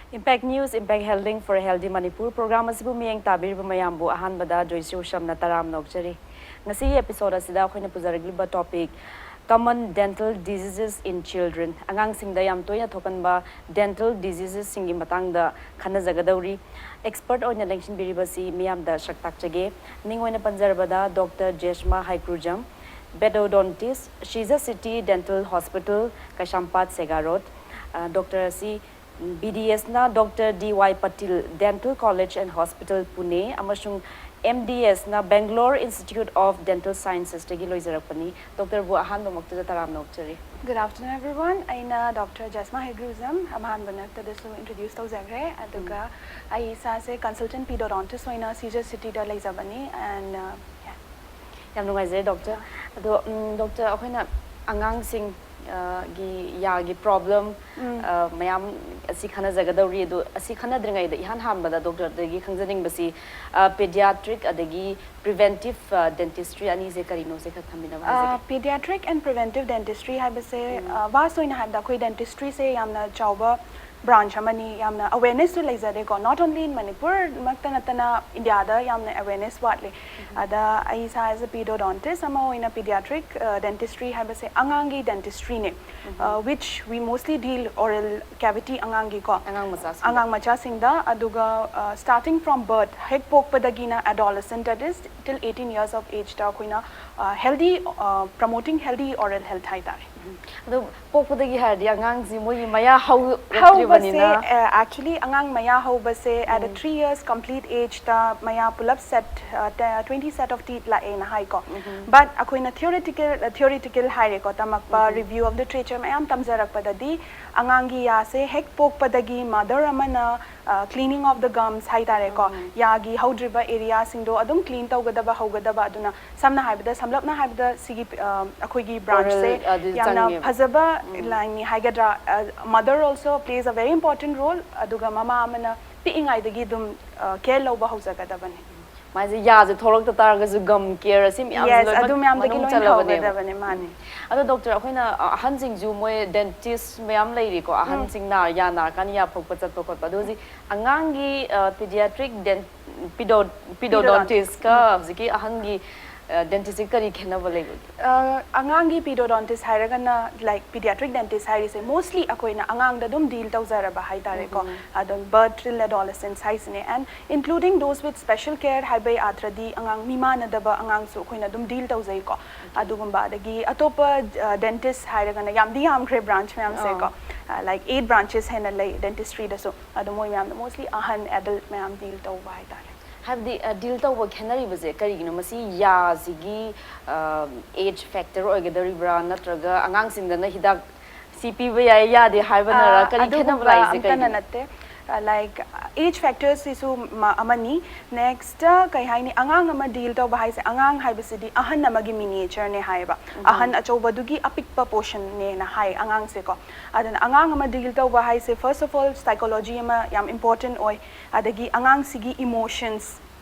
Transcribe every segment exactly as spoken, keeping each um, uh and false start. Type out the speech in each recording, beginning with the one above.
Impact News, Impact Health Link for a Healthy Manipur program ꯑꯁꯤꯕꯨ ꯃꯤꯠꯌꯦꯡ ꯇꯥꯕꯤꯔꯤꯕ ꯃꯌꯥꯝꯕꯨ ꯑꯍꯥꯟꯕꯗ ꯖꯣꯏꯁꯤ ꯎꯁꯝꯅ ꯇꯔꯥꯝꯅ ꯑꯣꯛꯆꯔꯤ꯫ ꯉꯁꯤꯒꯤ episode ꯑꯁꯤꯗ ꯑꯩꯈꯣꯏꯅ ꯄꯨꯖꯔꯛꯂꯤꯕ topic common dental diseases in children, ꯑꯉꯥꯡꯁꯤꯡꯗ ꯌꯥꯝ ꯇꯣꯏꯅ ꯊꯣꯛꯀꯟꯕ dental diseasesꯁꯤꯡꯒꯤ ꯃꯇꯥꯡꯗ ꯈꯟꯅꯖꯒꯗꯧꯔꯤ꯫ Expert ꯑꯣꯏꯅ ꯂꯦꯡꯁꯤꯟꯕꯤꯔꯤꯕꯁꯤ ꯃꯤꯌꯥꯝꯗ ꯁꯛ ꯇꯥꯛꯆꯒꯦ꯫ ꯃꯤꯡ ꯑꯣꯏꯅ ꯄꯟꯖꯔꯕꯗ Doctor ꯖꯦꯁꯃꯥ ꯍꯩꯀ꯭ꯔꯨꯖꯝ, pedodontist, Shija City Dental Hospital, ꯀꯩꯁꯥꯝꯄꯥꯠ, ꯁꯦꯒꯥ ꯔꯣꯗ꯫ ꯑ, doctor ꯑꯁꯤ BDSꯅ Doctor D Y Patil Dental College and Hospital, Pune, ꯑꯃꯁꯨꯡ MDSꯅ Bangalore Institute of Dental Scienceꯁꯇꯒꯤ ꯂꯣꯏꯖꯔꯛꯄꯅꯤ꯫ Doctorꯕꯨ ꯑꯍꯥꯟꯕꯃꯛꯇꯗ ꯇꯔꯥꯝꯅ ꯑꯣꯛꯆꯔꯤ꯫ Good afternoon, everyone. ꯑꯩꯅ Doctor ꯖꯦꯁꯃꯥ ꯍꯩꯒ꯭ꯔꯨꯖꯝ ꯑꯍꯥꯟꯕ ꯅꯛꯇꯗꯁꯨ introduce ꯇꯧꯖꯈ꯭ꯔꯦ꯫ ꯑꯗꯨꯒ ꯑꯩ ꯏꯁꯥꯁꯦ consultant pedodontist ꯑꯣꯏꯅ Shija Cityꯗ ꯂꯩꯖꯕꯅꯤ꯫ And uh, yeah. ꯌꯥꯝ ꯅꯨꯡꯉꯥꯏꯖꯔꯦ doctor꯫ ꯑꯗꯣ ꯎꯝ, doctor, ꯑꯩꯈꯣꯏꯅ ꯑꯉꯥꯡꯁꯤꯡ ꯑ, ꯒꯤ ꯌꯥꯒꯤ problem ꯑ, ꯃꯌꯥꯝ ꯑꯁꯤ ꯈꯟꯅꯖꯒꯗꯧꯔꯤ꯫ ꯑꯗꯣ ꯑꯁꯤ ꯈꯟꯅꯗ꯭ꯔꯤꯉꯩꯗ ꯏꯍꯥꯟ ꯍꯥꯟꯕꯗ doctorꯗꯒꯤ ꯈꯪꯖꯅꯤꯡꯕꯁꯤ ꯑ, pediatric ꯑꯗꯒꯤ preventive ꯑ, dentistry ꯑꯅꯤꯁꯦ ꯀꯔꯤꯅꯣꯁꯦ ꯈꯔ ꯊꯝꯕꯤꯅꯕ ꯍꯥꯏꯖꯒꯦ꯫ Pediatric and preventive dentistry ꯍꯥꯏꯕꯁꯦ uh, vast ꯑꯣꯏꯅ ꯍꯥꯏꯕꯗ ꯑꯩꯈꯣꯏ dentistryꯁꯦ ꯌꯥꯝꯅ ꯆꯥꯎꯕ branch ꯑꯃꯅꯤ꯫ ꯌꯥꯝꯅ awarenessꯁꯨ ꯂꯩꯖꯔꯦꯀꯣ, not only in ꯃꯅꯤꯄꯨꯔ ꯃꯛꯇ ꯅꯠꯇꯅ ꯏꯟꯗꯤꯌꯥꯗ ꯌꯥꯝꯅ awareness ꯋꯥꯠꯂꯤ꯫ ꯑꯗ ꯑꯩ ꯏꯁꯥ as a pedodontist ꯑꯃ ꯑꯣꯏꯅ pediatric uh, dentistry ꯍꯥꯏꯕꯁꯦ ꯑꯉꯥꯡꯒꯤ dentistryꯅꯦ, uh, which we mostly deal oral cavity ꯑꯉꯥꯡꯒꯤꯀꯣ, ꯑꯉꯥꯡ ꯃꯆꯥꯁꯤꯡꯗ꯫ ꯑꯉꯥꯡ ꯃꯆꯥꯁꯤꯡꯗ꯫ ꯑꯗꯨꯒ uh, starting from birth, ꯍꯦꯛ ꯄꯣꯛꯄꯗꯒꯤꯅ adolescent, that is till eighteen years of ageꯇ ꯑꯩꯈꯣꯏꯅ uh, healthy uh, promoting healthy oral health ꯍꯥꯏꯇꯥꯔꯦ꯫ ꯑꯗꯣ ꯄꯣꯛꯄꯗꯒꯤ ꯍꯥꯏꯔꯗꯤ ꯑꯉꯥꯡꯁꯤ ꯃꯣꯏꯒꯤ ꯃꯌꯥ ꯍꯧꯕꯁꯦ ꯍꯧꯔꯛꯇ꯭ꯔꯤꯕꯅꯤꯅ꯫ Uh, actually ꯑꯉꯥꯡ ꯃꯌꯥ ꯍꯧꯕꯁꯦ at a three years complete ageꯇ ꯃꯌꯥ ꯄꯨꯂꯞ set uh, twenty set of teeth ꯂꯥꯛꯑꯦꯅ ꯍꯥꯏꯀꯣ꯫ But ꯑꯩꯈꯣꯏꯅ theoretical theoretical ꯍꯥꯏꯔꯦꯀꯣ, ꯇꯝꯃꯛꯄ review of literature ꯃꯌꯥꯝ ꯇꯝꯖꯔꯛꯄꯗꯗꯤ ꯑꯉꯥꯡꯒꯤ ꯌꯥꯁꯦ ꯍꯦꯛ ꯄꯣꯛꯄꯗꯒꯤ mother ꯑꯃꯅ uh, cleaning of the gums ꯍꯥꯏꯇꯥꯔꯦꯀꯣ, ꯌꯥꯒꯤ ꯍꯧꯗ꯭ꯔꯤꯕ areaꯁꯤꯡꯗꯣ ꯑꯗꯨꯝ clean ꯇꯧꯒꯗꯕ ꯍꯧꯒꯗꯕ꯫ ꯑꯗꯨꯅ ꯁꯝꯅ ꯍꯥꯏꯕꯗ, ꯁꯝꯂꯞꯅ ꯍꯥꯏꯕꯗ ꯁꯤꯒꯤ uh, ꯑꯩꯈꯣꯏꯒꯤ branchꯁꯦ ꯑꯗꯨ ꯌꯥꯝꯅ ꯆꯪꯉꯦꯕ꯫ ꯐꯖꯕ lineꯅꯤ ꯍꯥꯏꯒꯗ꯭ꯔꯥ꯫ Uh, mother also plays a very important role꯫ ꯑꯗꯨꯒ ꯃꯃꯥ ꯑꯃꯅ ꯄꯤꯛꯏꯉꯩꯗꯒꯤ ꯑꯗꯨꯝ uh, care ꯂꯧꯕ ꯍꯧꯖꯒꯗꯕꯅꯤ꯫ ꯃꯥꯁꯦ ꯌꯥꯁꯦ ꯊꯣꯛꯂꯛꯇ ꯇꯥꯔꯒꯁꯨ ꯒꯝ ꯀꯦꯌꯔ ꯑꯁꯤ ꯃꯌꯥꯝꯁꯦ ꯌꯦꯁ ꯂꯣꯏꯅꯃꯛ ꯑꯗꯨ ꯃꯌꯥꯝꯗꯒꯤ ꯃꯅꯨꯡ ꯂꯣꯏ ꯆꯜꯂꯕꯅꯦꯕ꯫ ꯍꯧꯒꯗꯕꯅꯦ ꯃꯥꯅꯦ꯫ ꯑꯗꯣ ꯗꯣꯛꯇꯔ, ꯑꯩꯈꯣꯏꯅ ꯑ, ꯑꯍꯟꯁꯤꯡꯁꯨ ꯃꯣꯏ ꯗꯦꯟꯇꯤꯁ ꯃꯌꯥꯝ ꯂꯩꯔꯤꯀꯣ, ꯑꯍꯟꯁꯤꯡ ꯅꯥ ꯌꯥ ꯅꯥꯔꯀꯥꯟꯗ ꯌꯥ ꯐꯛꯄ ꯆꯠꯄ ꯈꯣꯠꯄ, ꯑꯗꯣ ꯍꯧꯖꯤꯛ ꯑꯉꯥꯡꯒꯤ ꯄꯤꯗꯤꯌꯥꯇ꯭ꯔꯤꯛ ꯄꯤꯗꯣꯗꯣꯟꯇꯤꯁꯀ ꯍꯧꯖꯤꯛꯀꯤ ꯑꯍꯟꯒꯤ ꯗꯦꯟꯇꯤꯁꯀ ꯀꯔꯤ ꯈꯦꯠꯅꯕ ꯂꯩꯕꯒꯦ? ꯑ, ꯑꯉꯥꯡꯒꯤ ꯄꯤꯗꯣꯗꯣꯟꯇꯤꯁ ꯍꯥꯏꯔꯒꯅ ꯂꯥꯏꯛ ꯄꯤꯗꯤꯌꯥꯇ꯭ꯔꯤꯛ ꯗꯦꯟꯇꯤꯁ ꯍꯥꯏꯔꯤꯁꯦ ꯃꯣꯁꯂꯤ ꯑꯩꯈꯣꯏꯅ ꯑꯉꯥꯡꯗ ꯑꯗꯨꯝ ꯗꯤꯜ ꯇꯧꯖꯔꯕ ꯍꯥꯏꯇꯥꯔꯦꯀꯣ꯫ ꯑꯗꯨꯝ ꯕꯔꯠ ꯇꯤꯜ ꯑꯦꯗꯣꯂꯦꯁꯦꯟꯁ ꯍꯥꯏꯁꯤꯅꯦ, and including those with special care ꯍꯥꯏꯕ ꯌꯥꯗ꯭ꯔꯗꯤ ꯑꯉꯥꯡ ꯃꯤ ꯃꯥꯟꯅꯗꯕ ꯑꯉꯥꯡꯁꯨ ꯑꯩꯈꯣꯏꯅ ꯑꯗꯨꯝ ꯗꯤꯜ ꯇꯧꯖꯩꯀꯣ꯫ ꯑꯗꯨꯒꯨꯝꯕ ꯑꯗꯒꯤ ꯑꯇꯣꯞꯄ ꯗꯦꯟꯇꯤꯁ ꯍꯥꯏꯔꯒꯅ ꯌꯥꯝꯗꯤ ꯌꯥꯝꯈ꯭ꯔꯦ ꯕ꯭ꯔꯥꯟꯆ ꯃꯌꯥꯝꯁꯦꯀꯣ꯫ ꯂꯥꯏꯛ ꯑꯩꯠ ꯕ꯭ꯔꯥꯟꯆꯦꯁ ꯍꯦꯟꯅ ꯂꯩ ꯗꯦꯟꯇꯤꯁꯇ꯭ꯔꯤꯗꯁꯨ꯫ ꯑꯗꯣ ꯃꯣꯏ ꯃꯌꯥꯝꯗ ꯃꯣꯁꯂꯤ ꯑꯍꯟ ꯑꯦꯗꯜꯠ ꯃꯌꯥꯝ ꯗꯤꯜ ꯇꯧꯕ ꯍꯥꯏꯇꯥꯔꯦ꯫ ꯍꯥꯏꯕꯗꯤ ꯗꯤꯜ ꯇꯧꯕ ꯈꯦꯠꯅꯔꯤꯕꯁꯦ ꯀꯔꯤꯒꯤꯅꯣ? ꯃꯁꯤ ꯌꯥꯁꯤꯒꯤ ꯑꯦꯖ ꯐꯦꯛꯇꯔ ꯑꯣꯏꯒꯗꯧꯔꯤꯕ꯭ꯔꯥ, ꯅꯠꯇ꯭ꯔꯒ ꯑꯉꯥꯡꯁꯤꯡꯗꯅ ꯍꯤꯗꯥꯛ ꯁꯤ ꯄꯤꯕ ꯌꯥꯏ ꯌꯥꯗꯦ ꯍꯥꯏꯕꯅꯔ? ꯀꯔꯤ ꯈꯦꯠꯅꯕ ꯑꯗꯨꯒꯨꯝꯕ ꯂꯩꯔꯤꯁꯦ ꯑꯝꯇꯅ ꯀꯩꯒꯤꯅꯣ? ꯅꯠꯇꯦ꯫ ꯂꯥꯏꯛ ꯑꯦꯖ ꯐꯦꯛꯇꯔꯁꯤꯁꯨ ꯑꯃꯅꯤ꯫ ꯅꯦꯛꯁꯇ ꯀꯩ ꯍꯥꯏꯅꯤ, ꯑꯉꯥꯡ ꯑꯃ ꯗꯤꯜ ꯇꯧꯕ ꯍꯥꯏꯁꯦ, ꯑꯉꯥꯡ ꯍꯥꯏꯕꯁꯤꯗꯤ ꯑꯍꯟ ꯑꯃꯒꯤ ꯃꯤꯅꯤꯌꯦꯆꯔꯅꯦ ꯍꯥꯏꯌꯦꯕ꯫ ꯑꯍꯟ ꯑꯆꯧꯕꯗꯨꯒꯤ ꯑꯄꯤꯛꯄ ꯄꯣꯔꯁꯟꯅꯦꯅ ꯍꯥꯏ ꯑꯉꯥꯡꯁꯦꯀꯣ꯫ ꯑꯗꯨꯅ ꯑꯉꯥꯡ ꯑꯃ ꯗꯤꯜ ꯇꯧꯕ ꯍꯥꯏꯁꯦ, ꯐꯥꯔꯁ ꯑꯣꯐ ꯑꯣꯜ ꯁꯥꯏꯀꯣꯂꯣꯖꯤ ꯑꯃ ꯌꯥꯝ ꯏꯝꯄꯣꯔꯇꯦꯟ ꯑꯣꯏ꯫ ꯑꯗꯒꯤ ꯑꯉꯥꯡꯁꯤꯒꯤ ꯏꯃꯣꯁꯟꯁ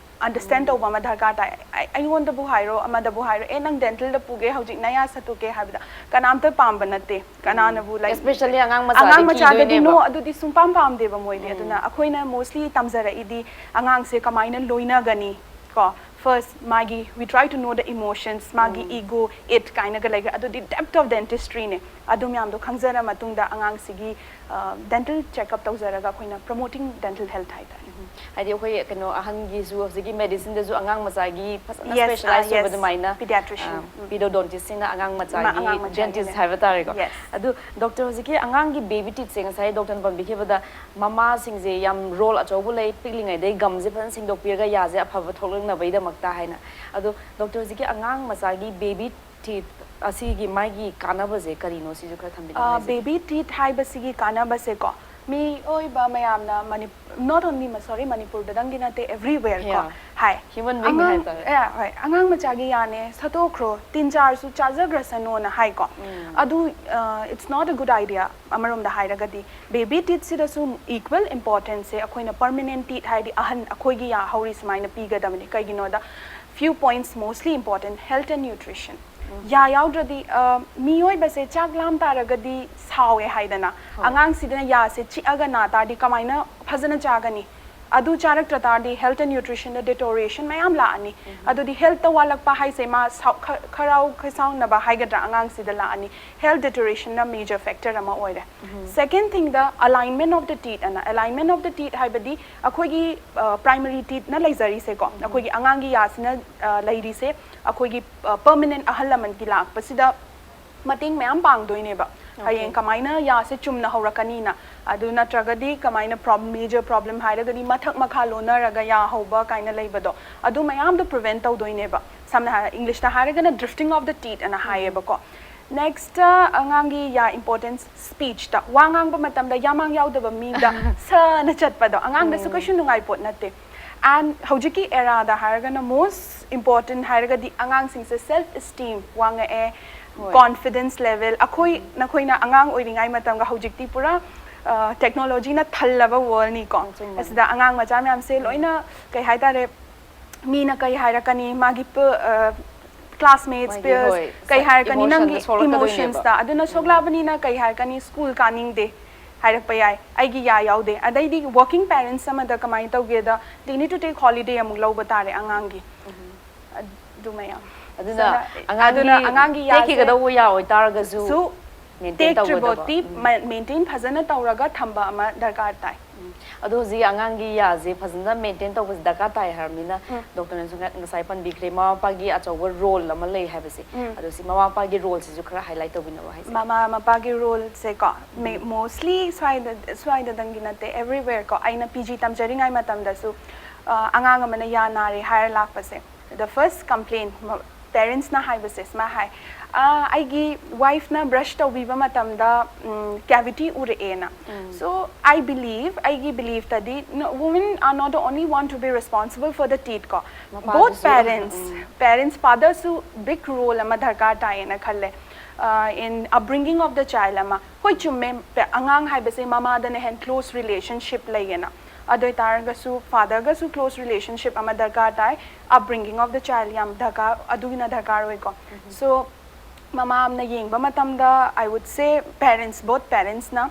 ꯑꯟꯗꯔꯁꯇꯦꯟ ꯇꯧꯕ ꯑꯃ ꯗꯔꯀꯥꯔ ꯇꯥꯏ꯫ ꯑꯩ- ꯑꯩꯉꯣꯟꯗꯕꯨ ꯍꯥꯏꯔꯣ, ꯑꯃꯗꯕꯨ ꯍꯥꯏꯔꯣ, "ꯑꯦ, ꯅꯪ ꯗꯦꯟꯇꯜꯗ ꯄꯨꯒꯦ ꯍꯧꯖꯤꯛ, ꯅꯌꯥ ꯁꯠꯇꯣꯛꯀꯦ" ꯍꯥꯏꯕꯗ ꯀꯅꯥꯝꯇ ꯄꯥꯝꯕ ꯅꯠꯇꯦ꯫ ꯀꯅꯥꯅꯕꯨ ꯂꯥꯏꯛ Especially ꯑꯉꯥꯡ ꯑꯉꯥꯡ ꯃꯆꯥꯗꯤ ꯃꯆꯥꯗꯗꯤ ꯀꯤꯗꯣꯏꯅꯦꯕ꯫ ꯅꯣ, ꯑꯗꯨꯗꯤ ꯁꯨꯡꯄꯥꯝ ꯄꯥꯝꯗꯦꯕ ꯃꯣꯏꯗꯤ꯫ ꯑꯗꯨꯅ ꯑꯩꯈꯣꯏꯅ ꯃꯣꯁꯂꯤ ꯇꯝꯖꯔꯛꯏꯗꯤ ꯑꯉꯥꯡꯁꯦ ꯀꯃꯥꯏꯅ ꯂꯣꯏꯅꯒꯅꯤ ꯀꯣ꯫ ꯐꯥꯔꯁ ꯃꯥꯒꯤ we try to know the emotions, ꯃꯥꯒꯤ ꯏꯒꯣ, ꯏꯠ ꯀꯥꯏꯅꯒ ꯂꯩꯈ꯭ꯔꯦ꯫ ꯑꯗꯨꯗꯤ ꯗꯦꯞꯊ ꯑꯣꯐ ꯗꯦꯟꯇꯤꯁꯇ꯭ꯔꯤꯅꯦ꯫ ꯑꯗꯨ ꯃꯌꯥꯝꯗꯣ ꯈꯪꯖꯔ ꯃꯇꯨꯡꯗ ꯑꯉꯥꯡꯁꯤꯒꯤ ꯗꯦꯟꯇꯜ ꯆꯦꯛꯑꯞ ꯇꯧꯖꯔꯒ ꯑꯩꯈꯣꯏꯅ ꯄ꯭ꯔꯣꯃꯣꯇꯤꯡ ꯗꯦꯟꯇꯜ ꯍꯦꯜꯊ ꯍꯥꯏꯇꯥꯔꯦ꯫ ꯍꯥꯏꯗꯤ ꯑꯩꯈꯣꯏ ꯀꯩꯅꯣ ꯑꯍꯟꯒꯤꯁꯨ ꯍꯧꯖꯤꯛꯀꯤ ꯃꯦꯗꯤꯁꯤꯟꯗꯁꯨ ꯑꯉꯥꯡ ꯃꯆꯥꯒꯤ ꯐꯖꯅ Yes, ꯁ꯭ꯄꯦꯁꯦꯂꯥꯏꯁ ꯑꯥ, ꯑꯣꯏꯕ yes. ꯑꯗꯨꯃꯥꯏꯅ Pediatrician, ꯎꯝ. ꯄꯤꯗꯣꯗꯣꯟꯇꯤꯁꯁꯤꯅ ꯑꯉꯥꯡ ꯃꯆꯥꯒꯤ ꯑꯉꯥꯡ ꯃꯆꯥꯒꯤꯅꯦ. ꯗꯦꯟꯇꯤꯁ ꯍꯥꯏꯕ ꯇꯥꯔꯦꯀꯣ꯫ Yes. ꯑꯗꯨ ꯗꯣꯛꯇꯔ, ꯍꯧꯖꯤꯛꯀꯤ ꯑꯉꯥꯡꯒꯤ ꯕꯦꯕꯤ ꯇꯤꯠꯁꯦ ꯉꯁꯥꯏ ꯗꯣꯛꯇꯔꯅ ꯄꯟꯕꯤꯈꯤꯕꯗ ꯃꯃꯥꯁꯤꯡꯁꯦ ꯌꯥꯝ ꯔꯣꯜ ꯑꯆꯧꯕ ꯂꯩ꯫ ꯄꯤꯛꯂꯤꯉꯩꯗꯩ ꯒꯝꯁꯦ ꯐꯖꯅ ꯁꯦꯡꯗꯣꯛꯄꯤꯔꯒ ꯌꯥꯁꯦ ꯑꯐꯕ ꯊꯣꯛꯂꯛꯅꯕꯒꯤꯗꯃꯛꯇ ꯍꯥꯏꯅ꯫ ꯑꯗꯣ ꯗꯣꯛꯇꯔ, ꯍꯧꯖꯤꯛꯀꯤ ꯑꯉꯥꯡ ꯃꯆꯥꯒꯤ ꯕꯦꯕꯤ ꯇꯤꯠ ꯑꯁꯤꯒꯤ ꯃꯥꯒꯤ ꯀꯥꯟꯅꯕꯁꯦ ꯀꯔꯤꯅꯣ, ꯁꯤꯁꯨ ꯈꯔ ꯊꯝꯕꯤꯅꯤꯡꯉꯤ꯫ ꯕꯦꯕꯤ ꯇꯤꯠ ꯍꯥꯏꯕꯁꯤꯒꯤ ꯀꯥꯟꯅꯕꯁꯦꯀꯣ, ꯃꯤꯑꯣꯏꯕ ꯃꯌꯥꯝꯅ ꯃꯅꯤ not only sorry ꯃꯅꯤꯄꯨꯔꯗꯗꯪꯒꯤ ꯅꯠꯇꯦ, everywhere ꯀꯣ꯫ Yeah. ꯍꯥꯏ꯫ Human being ꯑꯉꯥꯡ ꯍꯥꯏꯇꯥꯔꯦ꯫ ꯑꯦ, ꯍꯣꯏ, ꯑꯉꯥꯡ ꯃꯆꯥꯒꯤ ꯌꯥꯅꯦ, ꯁꯠꯇꯣꯛꯈ꯭ꯔꯣ, ꯇꯤꯟ ꯆꯥꯔꯁꯨ ꯆꯥꯖꯈ꯭ꯔꯁꯅꯣꯅ ꯍꯥꯏꯀꯣ꯫ ꯑꯗꯨ, it's not a good idea ꯑꯃꯔꯣꯝꯗ ꯍꯥꯏꯔꯒꯗꯤ꯫ ꯕꯦꯕꯤ ꯇꯤꯠꯁꯤꯗꯁꯨ equal importanceꯁꯦ ꯑꯩꯈꯣꯏꯅ permanent teeth ꯍꯥꯏꯗꯤ ꯑꯍꯟ ꯑꯩꯈꯣꯏꯒꯤ ꯌꯥ ꯍꯧꯔꯤ ꯁꯨꯃꯥꯏꯅ ꯄꯤꯒꯗꯕꯅꯤ꯫ ꯀꯩꯒꯤꯅꯣꯗ, few points mostly important: health and nutrition꯫ ꯌꯥ ꯌꯥꯎꯗ꯭ꯔꯗꯤ, ꯑ, ꯃꯤꯑꯣꯏꯕꯁꯦ ꯆꯥꯛ ꯂꯥꯝ ꯇꯥꯔꯒꯗꯤ ꯁꯥꯎꯋꯦ ꯍꯥꯏꯗꯅ꯫ ꯑꯉꯥꯡꯁꯤꯗꯅ ꯌꯥꯁꯦ ꯆꯤꯛꯑꯒ ꯅꯥ ꯇꯥꯔꯗꯤ ꯀꯃꯥꯏꯅ ꯐꯖꯅ ꯆꯥꯒꯅꯤ? ꯑꯗꯨ ꯆꯥꯔꯛꯇ꯭ꯔ ꯇꯥꯔꯗꯤ health and nutritionꯗ deterioration ꯃꯌꯥꯝ ꯂꯥꯛꯑꯅꯤ꯫ ꯑꯗꯨꯗꯤ healthꯇ ꯋꯥꯠꯂꯛꯄ ꯍꯥꯏꯁꯦ ꯃꯥ ꯁꯥꯎ-, ꯈ-, ꯈꯔꯥꯎ ꯈꯁꯥꯎꯅꯕ ꯍꯥꯏꯒꯗ꯭ꯔꯥ, ꯑꯉꯥꯡꯁꯤꯗ ꯂꯥꯛꯑꯅꯤ꯫ Health deteriorationꯅ major factor ꯑꯃ ꯑꯣꯏꯔꯦ꯫ Second thingꯗ alignment of the teeth ꯑꯅ꯫ Alignment of the teeth ꯍꯥꯏꯕꯗꯤ ꯑꯩꯈꯣꯏꯒꯤ, ꯑ, primary teethꯅ ꯂꯩꯖꯔꯤꯁꯦꯀꯣ, ꯑꯩꯈꯣꯏꯒꯤ ꯑꯉꯥꯡꯒꯤ ꯌꯥꯁꯤꯅ, ꯑ, ꯂꯩꯔꯤꯁꯦ, ꯑꯩꯈꯣꯏꯒꯤ, ꯑ, permanent ꯑꯍꯜ ꯂꯃꯟꯒꯤ ꯂꯥꯛꯄꯁꯤꯗ ꯃꯇꯦꯡ ꯃꯌꯥꯝ ꯄꯥꯡꯗꯣꯏꯅꯦꯕ꯫ ꯍꯌꯦꯡ ꯀꯃꯥꯏꯅ ꯌꯥꯁꯦ ꯆꯨꯝꯅ ꯍꯧꯔꯛꯀꯅꯤꯅ, ꯑꯗꯨ ꯅꯠꯇ꯭ꯔꯒꯗꯤ ꯀꯃꯥꯏꯅ prob-, major problem ꯍꯥꯏꯔꯒꯗꯤ ꯃꯊꯛ ꯃꯈꯥ ꯂꯣꯟꯅꯔꯒ ꯌꯥ ꯍꯧꯕ ꯀꯥꯏꯅ ꯂꯩꯕꯗꯣ, ꯑꯗꯨ ꯃꯌꯥꯝꯗꯣ prevent ꯇꯧꯗꯣꯏꯅꯦꯕ꯫ ꯁꯝꯅ ꯍꯥꯏꯔ, Englishꯇ ꯍꯥꯏꯔꯒꯅ drifting of the teeth ꯑꯅ ꯍꯥꯏꯌꯦꯕꯀꯣ꯫ Nextꯇ ꯑꯉꯥꯡꯒꯤ ꯌꯥ importance, speechꯇ ꯋꯥ ꯉꯥꯡꯕ ꯃꯇꯝꯗ ꯌꯥꯃꯥꯡ ꯌꯥꯎꯗꯕ ꯃꯤꯗ ꯁꯅ ꯆꯠꯄꯗꯣ ꯑꯉꯥꯡꯗꯁꯨ ꯀꯩꯁꯨ ꯅꯨꯡꯉꯥꯏ ꯄꯣꯠ ꯅꯠꯇꯦ꯫ And ꯍꯧꯖꯤꯛꯀꯤ eraꯗ ꯍꯥꯏꯔꯒꯅ most important ꯍꯥꯏꯔꯒꯗꯤ ꯑꯉꯥꯡꯁꯤꯡꯁꯦ self esteem ꯋꯥꯡꯉꯛꯑꯦ, confidence level꯫ ꯑꯩꯈꯣꯏ ꯅꯈꯣꯏꯅ ꯑꯉꯥꯡ ꯑꯣꯏꯔꯤꯉꯩ ꯃꯇꯝꯒ ꯍꯧꯖꯤꯛꯇꯤ ꯄꯨꯔꯥ, ꯑ, technologyꯅ ꯊꯜꯂꯕ worldꯅꯤꯀꯣ꯫ ꯑꯆꯨꯝꯕꯅꯤ꯫ ꯑꯁꯤꯗ ꯑꯉꯥꯡ ꯃꯆꯥ ꯃꯌꯥꯝꯁꯦ ꯂꯣꯏꯅ, ꯀꯩ ꯍꯥꯏꯇꯥꯔꯦ, ꯃꯤꯅ ꯀꯩ ꯍꯥꯏꯔꯛꯀꯅꯤ, ꯃꯥꯒꯤ ꯄ-, ꯑ, classmates, ꯃꯥꯒꯤ, peers, ꯍꯣꯏ, ꯀꯩ ꯍꯥꯏꯔꯛꯀꯅꯤ, emotionꯗ ꯅꯪꯒꯤ ꯁꯣꯛꯂꯛꯀꯗꯣꯏꯅꯦꯕ꯫ Emotionsꯇ꯫ ꯑꯗꯨꯅ ꯁꯣꯛꯂꯛꯑꯕꯅꯤꯅ ꯀꯩ ꯍꯥꯏꯔꯛꯀꯅꯤ, school ꯀꯥꯅꯤꯡꯗꯦ ꯍꯥꯏꯔꯛꯄ ꯌꯥꯏ, ꯑꯩꯒꯤ ꯌꯥ ꯌꯥꯎꯗꯦ꯫ ꯑꯗꯩꯗꯤ working parents ꯑꯃꯗ ꯀꯃꯥꯏꯅ ꯇꯧꯒꯦꯗ, they need to take holiday ꯑꯃꯨꯛ ꯂꯧꯕ ꯇꯥꯔꯦ ꯑꯉꯥꯡꯒꯤ꯫ ꯑꯗꯨ ꯃꯌꯥꯝ꯫ ꯑꯗꯨꯅ So, ꯑꯉꯥꯡꯒꯤ ꯑꯗꯨꯅ ꯑꯉꯥꯡꯒꯤ ꯌꯥꯁꯦ ꯇꯦꯛꯈꯤꯒꯗꯧꯕ ꯌꯥ ꯑꯣꯏꯇꯥꯔꯒꯁꯨ ꯁꯨ maintain ꯇꯧꯒꯗꯕ꯫ ꯇꯦꯛꯇ꯭ꯔꯤꯕꯣꯠꯇꯤ ꯃ-, maintain ꯐꯖꯅ ꯇꯧꯔꯒ ꯊꯝꯕ ꯑꯃ ꯗꯔꯀꯥꯔ ꯇꯥꯏ꯫ ꯑꯗꯣ ꯍꯧꯖꯤꯛ ꯑꯉꯥꯡꯒꯤ ꯌꯥꯁꯦ ꯐꯖꯅ maintain ꯇꯧꯕꯁꯦ ꯗꯔꯀꯥꯔ ꯇꯥꯏ ꯍꯥꯏꯔꯕꯅꯤꯅ, doctorꯅꯁꯨ ꯉ-, ꯉꯁꯥꯏ ꯄꯟꯕꯤꯈ꯭ꯔꯦ, ꯃꯃꯥ ꯃꯄꯥꯒꯤ ꯑꯆꯧꯕ role ꯑꯃ ꯂꯩ ꯍꯥꯏꯕꯁꯦ꯫ ꯑꯗꯣ ꯁꯤ ꯃꯃꯥ ꯃꯄꯥꯒꯤ roleꯁꯤꯁꯨ ꯈꯔ highlight ꯇꯧꯕꯤꯅꯕ ꯍꯥꯏꯖꯒꯦ꯫ ꯃꯃꯥ ꯃꯄꯥꯒꯤ roleꯁꯦꯀꯣ, ꯃꯦ-, mostly ꯁ꯭ꯋꯥꯏꯗ, ꯁ꯭ꯋꯥꯏꯗꯗꯪꯒꯤ ꯅꯠꯇꯦ, everywhere ꯀꯣ꯫ ꯑꯩꯅ P G ꯇꯝꯖꯔꯤꯉꯩ ꯃꯇꯝꯗꯁꯨ, ꯑ, ꯑꯉꯥꯡ ꯑꯃꯅ ꯌꯥ ꯅꯥꯔꯦ ꯍꯥꯏꯔ ꯂꯥꯛꯄꯁꯦ, the first complaint, ꯃ-, Parentsꯅ ꯍꯥꯏꯕꯁꯦ ꯁꯨꯃꯥꯏ ꯍꯥꯏ, "ꯑꯥ, ꯑꯩꯒꯤ wifeꯅ brush ꯇꯧꯕꯤꯕ ꯃꯇꯝꯗ cavity ꯎꯔꯛꯑꯦꯅ." So I believe, ꯑꯩꯒꯤ beliefꯇꯗꯤ, no, women are not the only one to be responsible for the teeth ꯀꯣ. Both parents, parents, fatherꯁꯨ big role ꯑꯃ ꯗꯔꯀꯥꯔ ꯇꯥꯏꯌꯦꯅ ꯈꯜꯂꯦ, uh, in upbringing of the child ꯑꯃ. ꯍꯣꯏ, ꯆꯨꯝꯃꯦ, ꯑꯉꯥꯡ ꯍꯥꯏꯕꯁꯦ ꯃꯃꯥꯗꯅ ꯍꯦꯟ close relationship ꯂꯩꯌꯦꯅ꯫ ꯑꯗꯨ ꯑꯣꯏꯇꯥꯔꯒꯁꯨ fatherꯒꯁꯨ close relationship ꯑꯃ ꯗꯔꯀꯥꯔ ꯇꯥꯏ, upbringing of the child ꯌꯥꯝ ꯗꯔꯀꯥꯔ, ꯑꯗꯨꯒꯤꯅ ꯗꯔꯀꯥꯔ ꯑꯣꯏꯀꯣ꯫ So ꯃꯃꯥ ꯑꯃꯅ ꯌꯦꯡꯕ ꯃꯇꯝꯗ, I would say, parents, both parentsꯅ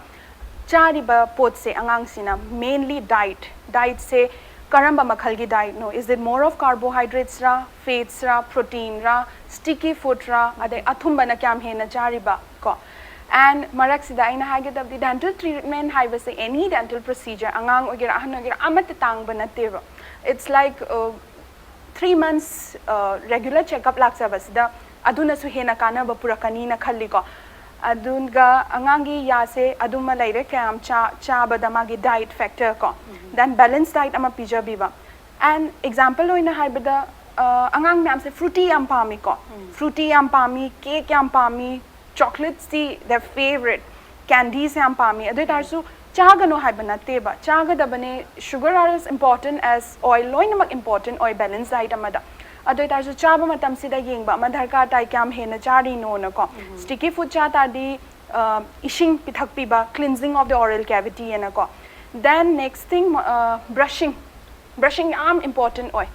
ꯆꯥꯔꯤꯕ ꯄꯣꯠꯁꯦ ꯑꯉꯥꯡꯁꯤꯅ, mainly diet, dietꯁꯦ ꯀꯔꯝꯕ ꯃꯈꯜꯒꯤ dietꯅꯣ? Is it more of carbohydratesꯔꯥ, fatsꯔꯥ, proteinꯔꯥ, sticky foodꯔꯥ, ꯑꯗꯩ ꯑꯊꯨꯝꯕꯅ ꯀꯌꯥꯝ ꯍꯦꯟꯅ ꯆꯥꯔꯤꯕ ꯀꯣ? And ꯃꯔꯛꯁꯤꯗ ꯑꯩꯅ ꯍꯥꯏꯒꯗꯕꯗꯤ, dental treatment ꯍꯥꯏꯕꯁꯦ, any dental procedure, ꯑꯉꯥꯡ ꯑꯣꯏꯒꯦꯔꯥ ꯑꯍꯟ ꯑꯣꯏꯒꯦꯔꯥ, ꯑꯃꯠꯇ ꯇꯥꯡꯕ ꯅꯠꯇꯦꯕ. It's like, uh, three months, uh, regular checkup ꯂꯥꯛꯆꯕꯁꯤꯗ ꯑꯗꯨꯅꯁꯨ ꯍꯦꯟꯅ ꯀꯥꯟꯅꯕ ꯄꯨꯔꯛꯀꯅꯤꯅ ꯈꯜꯂꯤꯀꯣ꯫ ꯑꯗꯨꯒ ꯑꯉꯥꯡꯒꯤ ꯌꯥꯁꯦ ꯑꯗꯨꯃ ꯂꯩꯔꯦ, ꯀꯌꯥꯝ ꯆꯥ-, ꯆꯥꯕꯗ ꯃꯥꯒꯤ diet factor ꯀꯣ꯫ Then balance diet ꯑꯃ ꯄꯤꯖꯕꯤꯕ꯫ And example ꯑꯣꯏꯅ ꯍꯥꯏꯕꯗ, ꯑ, ꯑꯉꯥꯡ ꯃꯌꯥꯝꯁꯦ fruity ꯌꯥꯝ ꯄꯥꯝꯃꯤꯀꯣ꯫ Fruity ꯌꯥꯝ ꯄꯥꯝꯃꯤ, cake ꯌꯥꯝ ꯄꯥꯝꯃꯤ, chocolateꯁꯇꯤ their favorite, candies ꯌꯥꯝ ꯄꯥꯝꯃꯤ꯫ ꯑꯗꯨ ꯑꯣꯏꯇꯥꯔꯁꯨ ꯆꯥꯒꯅꯨ ꯍꯥꯏꯕ ꯅꯠꯇꯦꯕ, ꯆꯥꯒꯗꯕꯅꯦ꯫ Sugar are as important as oil, ꯂꯣꯏꯅꯃꯛ important ꯑꯣꯏ balance diet ꯑꯃꯗ꯫ ꯑꯗꯨ ꯑꯣꯏꯇꯥꯔꯁꯨ ꯆꯥꯕ ꯃꯇꯝꯁꯤꯗ ꯌꯦꯡꯕ ꯑꯃ ꯗꯔꯀꯥꯔ ꯇꯥꯏ, ꯀꯌꯥꯝ ꯍꯦꯟꯅ ꯆꯥꯔꯤꯅꯣꯅꯀꯣ꯫ Sticky food ꯆꯥ ꯇꯥꯔꯗꯤ, ꯑ, ꯏꯁꯤꯡ ꯄꯤꯊꯛꯄꯤꯕ, cleansing of the oral cavity ꯍꯥꯏꯅꯀꯣ꯫ Then next thing, ꯑ, brushing, brushing ꯌꯥꯝ important ꯑꯣꯏ꯫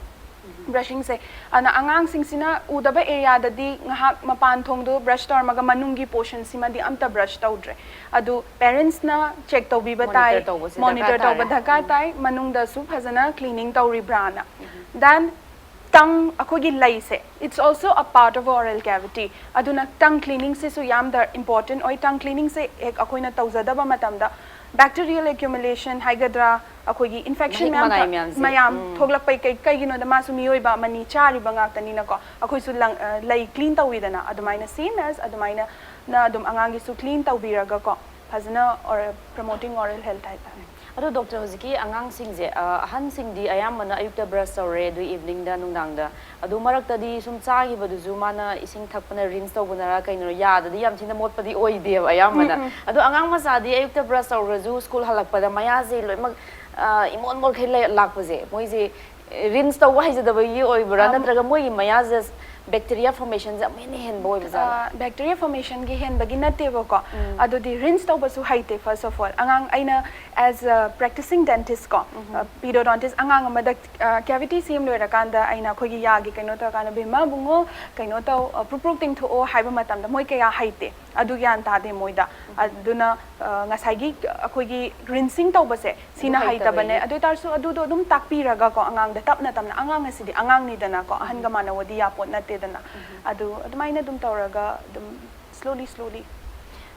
Brushingꯁꯦ, ꯑꯗꯨꯅ ꯑꯉꯥꯡꯁꯤꯡꯁꯤꯅ ꯎꯗꯕ areaꯗꯗꯤ ꯉꯥꯏꯍꯥꯛ ꯃꯄꯥꯟ ꯊꯣꯡꯗꯣ brush ꯇꯧꯔꯝꯃꯒ ꯃꯅꯨꯡꯒꯤ portionꯁꯤꯃꯗꯤ ꯑꯝꯇ brush ꯇꯧꯗ꯭ꯔꯦ꯫ ꯑꯗꯨ parentsꯅ check ꯇꯧꯕꯤꯕ ꯇꯥꯏ, monitor ꯇꯧꯕ ꯗꯔꯀꯥꯔ ꯇꯥꯏ, ꯃꯅꯨꯡꯗꯁꯨ ꯐꯖꯅ cleaning ꯇꯧꯔꯤꯕ꯭ꯔꯥꯅ꯫ Then tongue, ꯑꯩꯈꯣꯏꯒꯤ ꯂꯩꯁꯦ, it's also a part of oral cavity. ꯑꯗꯨꯅ tongue cleaningꯁꯤꯁꯨ ꯌꯥꯝ ꯗꯔ-, important ꯑꯣꯏ꯫ Tongue cleaningꯁꯦ ꯍꯦꯛ ꯑꯩꯈꯣꯏꯅ ꯇꯧꯖꯗꯕ ꯃꯇꯝꯗ bacterial accumulation ꯍꯥꯏꯒꯗ꯭ꯔꯥ, ꯑꯩꯈꯣꯏꯒꯤ infection ꯃꯍꯤꯛ ꯃꯌꯥꯝ ꯃꯅꯥꯏ ꯊꯣꯛ-, ꯃꯌꯥꯝꯁꯦ꯫ ꯃꯌꯥꯝ ꯎꯝ꯫ ꯊꯣꯛꯂꯛꯄꯩ ꯀꯩ-, ꯀꯩꯒꯤꯅꯣꯗ ꯃꯥꯁꯨ ꯃꯤꯑꯣꯏꯕ ꯑꯃꯅꯤ, ꯆꯥꯔꯤꯕ ꯉꯥꯛꯇꯅꯤꯅꯀꯣ꯫ ꯑꯩꯈꯣꯏꯁꯨ ꯂꯪ-, ꯑ, ꯂꯩ clean ꯇꯧꯋꯤꯗꯅ, ꯑꯗꯨꯃꯥꯏꯅ same as ꯑꯗꯨꯃꯥꯏꯅ ꯅ ꯑꯗꯨꯝ ꯑꯉꯥꯡꯒꯤꯁꯨ clean ꯇꯧꯕꯤꯔꯒꯀꯣ, ꯐꯖꯅ oral, promoting oral health ꯍꯥꯏꯇꯥꯔꯦ꯫ ꯑꯗꯣ ꯗꯣꯛꯇꯔ, ꯍꯧꯖꯤꯛꯀꯤ ꯑꯉꯥꯡꯁꯤꯡꯁꯦ, ꯑ, ꯑꯍꯟꯁꯤꯡꯗꯤ ꯑꯌꯥꯝꯕꯅ ꯑꯌꯨꯛꯇ ꯕ꯭ꯔꯁ ꯇꯧꯔꯦ, ꯑꯗꯨ ꯏꯚꯤꯅꯤꯡꯗ, ꯅꯨꯡꯗꯥꯡꯗ꯫ ꯑꯗꯨ ꯃꯔꯛꯇꯗꯤ ꯁꯨꯝ ꯆꯥꯈꯤꯕꯗꯨꯁꯨ ꯃꯥꯅ ꯏꯁꯤꯡ ꯊꯛꯄꯅ, ꯔꯤꯟꯁ ꯇꯧꯕꯅꯔ ꯀꯩꯅꯣ, ꯌꯥꯗꯗꯤ ꯌꯥꯝ ꯊꯤꯅ ꯃꯣꯠꯄꯗꯤ ꯑꯣꯏꯗꯦꯕ ꯑꯌꯥꯝꯕꯅ꯫ ꯎꯝ, ꯎꯝ꯫ ꯑꯗꯣ ꯑꯉꯥꯡ ꯃꯆꯥꯗꯤ ꯑꯌꯨꯛꯇ ꯕ꯭ꯔꯁ ꯇꯧꯔꯁꯨ ꯁ꯭ꯀꯨꯜ ꯍꯜꯂꯛꯄꯗ ꯃꯌꯥꯁꯦ ꯂꯣꯏꯅꯃꯛ, ꯑ, ꯏꯃꯣꯠ ꯃꯣꯠꯈꯩ ꯂꯩ-, ꯂꯥꯛꯄꯁꯦ, ꯃꯣꯏꯁꯦ ꯔꯤꯟꯁ ꯇꯧꯕ ꯍꯩꯖꯗꯕꯒꯤ ꯑꯣꯏꯕ꯭ꯔꯥ, ꯑꯝ, ꯅꯠꯇ꯭ꯔꯒ ꯃꯣꯏꯒꯤ ꯃꯌꯥꯁꯦ ꯕꯦꯛꯇꯤꯔꯤꯌꯥ ꯐꯣꯔꯃꯦꯁꯟꯁꯦ ꯑꯃꯨꯛ ꯍꯦꯟꯅ ꯍꯦꯟꯕ ꯑꯣꯏꯕꯖꯥꯠꯂ? ꯑ, ꯕꯦꯛꯇꯤꯔꯤꯌꯥ ꯐꯣꯔꯃꯦꯁꯟꯒꯤ ꯍꯦꯟꯕꯒꯤ ꯅꯠꯇꯦꯕꯀꯣ꯫ ꯎꯝ꯫ ꯑꯗꯨꯗꯤ ꯔꯤꯟꯁ ꯇꯧꯕꯁꯨ ꯍꯩꯇꯦ, first of all꯫ ꯑꯉꯥꯡ ꯑꯩꯅ as a practicing dentist ꯀꯣ, ꯎꯝ꯫ ꯑ, ꯄꯤꯔꯤꯌꯣꯗꯣꯟꯇꯤꯁ ꯑꯉꯥꯡ ꯑꯃꯗ, ꯑ, ꯀꯦꯕꯤꯇꯤ ꯁꯦꯝ ꯂꯣꯏꯔꯀꯥꯟꯗ ꯑꯩꯅ ꯑꯩꯈꯣꯏꯒꯤ ꯌꯥꯒꯤ ꯀꯩꯅꯣ ꯇꯧꯔꯀꯥꯟꯗ, "ꯕꯤꯃꯥ ꯕꯨꯡꯉꯣ, ꯀꯩꯅꯣ ꯇꯧ, ꯑ, ꯄ꯭ꯔꯨꯞ ꯄ꯭ꯔꯨꯞ ꯇꯤꯡꯊꯣꯛꯑꯣ" ꯍꯥꯏꯕ ꯃꯇꯝꯗ ꯃꯣꯏ ꯀꯌꯥ ꯍꯩꯇꯦ꯫ ꯑꯗꯨ ꯒ꯭ꯌꯥꯟ ꯇꯥꯗꯦ ꯃꯣꯏꯗ꯫ ꯎꯝ꯫ ꯑꯗꯨꯅ, ꯑ, ꯉꯁꯥꯏꯒꯤ ꯑꯩꯈꯣꯏꯒꯤ ꯔꯤꯟꯁꯤꯡ ꯇꯧꯕꯁꯦ, ꯁꯤꯅ ꯑꯗꯨ ꯍꯩꯇꯕꯅꯦ꯫ ꯍꯩꯇꯕꯒꯤ꯫ ꯑꯗꯨ ꯑꯣꯏ ꯇꯥꯔꯁꯨ ꯑꯗꯨꯗꯣ ꯑꯗꯨꯝ ꯇꯥꯛꯄꯤꯔꯒꯀꯣ, ꯑꯉꯥꯡꯗ ꯇꯞꯅ ꯇꯞꯅ, ꯑꯉꯥꯡ ꯑꯁꯤꯗꯤ ꯑꯉꯥꯡꯅꯤꯗꯅꯀꯣ, ꯑꯍꯟꯒ ꯎꯝ꯫ ꯃꯥꯟꯅꯧꯗꯤ ꯌꯥꯄꯣꯠ ꯅꯠꯇꯦꯗꯅ꯫ ꯎꯝ꯫ ꯑꯗꯨ ꯑꯗꯨꯃꯥꯏꯅ ꯑꯗꯨꯝ ꯇꯧꯔꯒ ꯑꯗꯨꯝ slowly, slowly꯫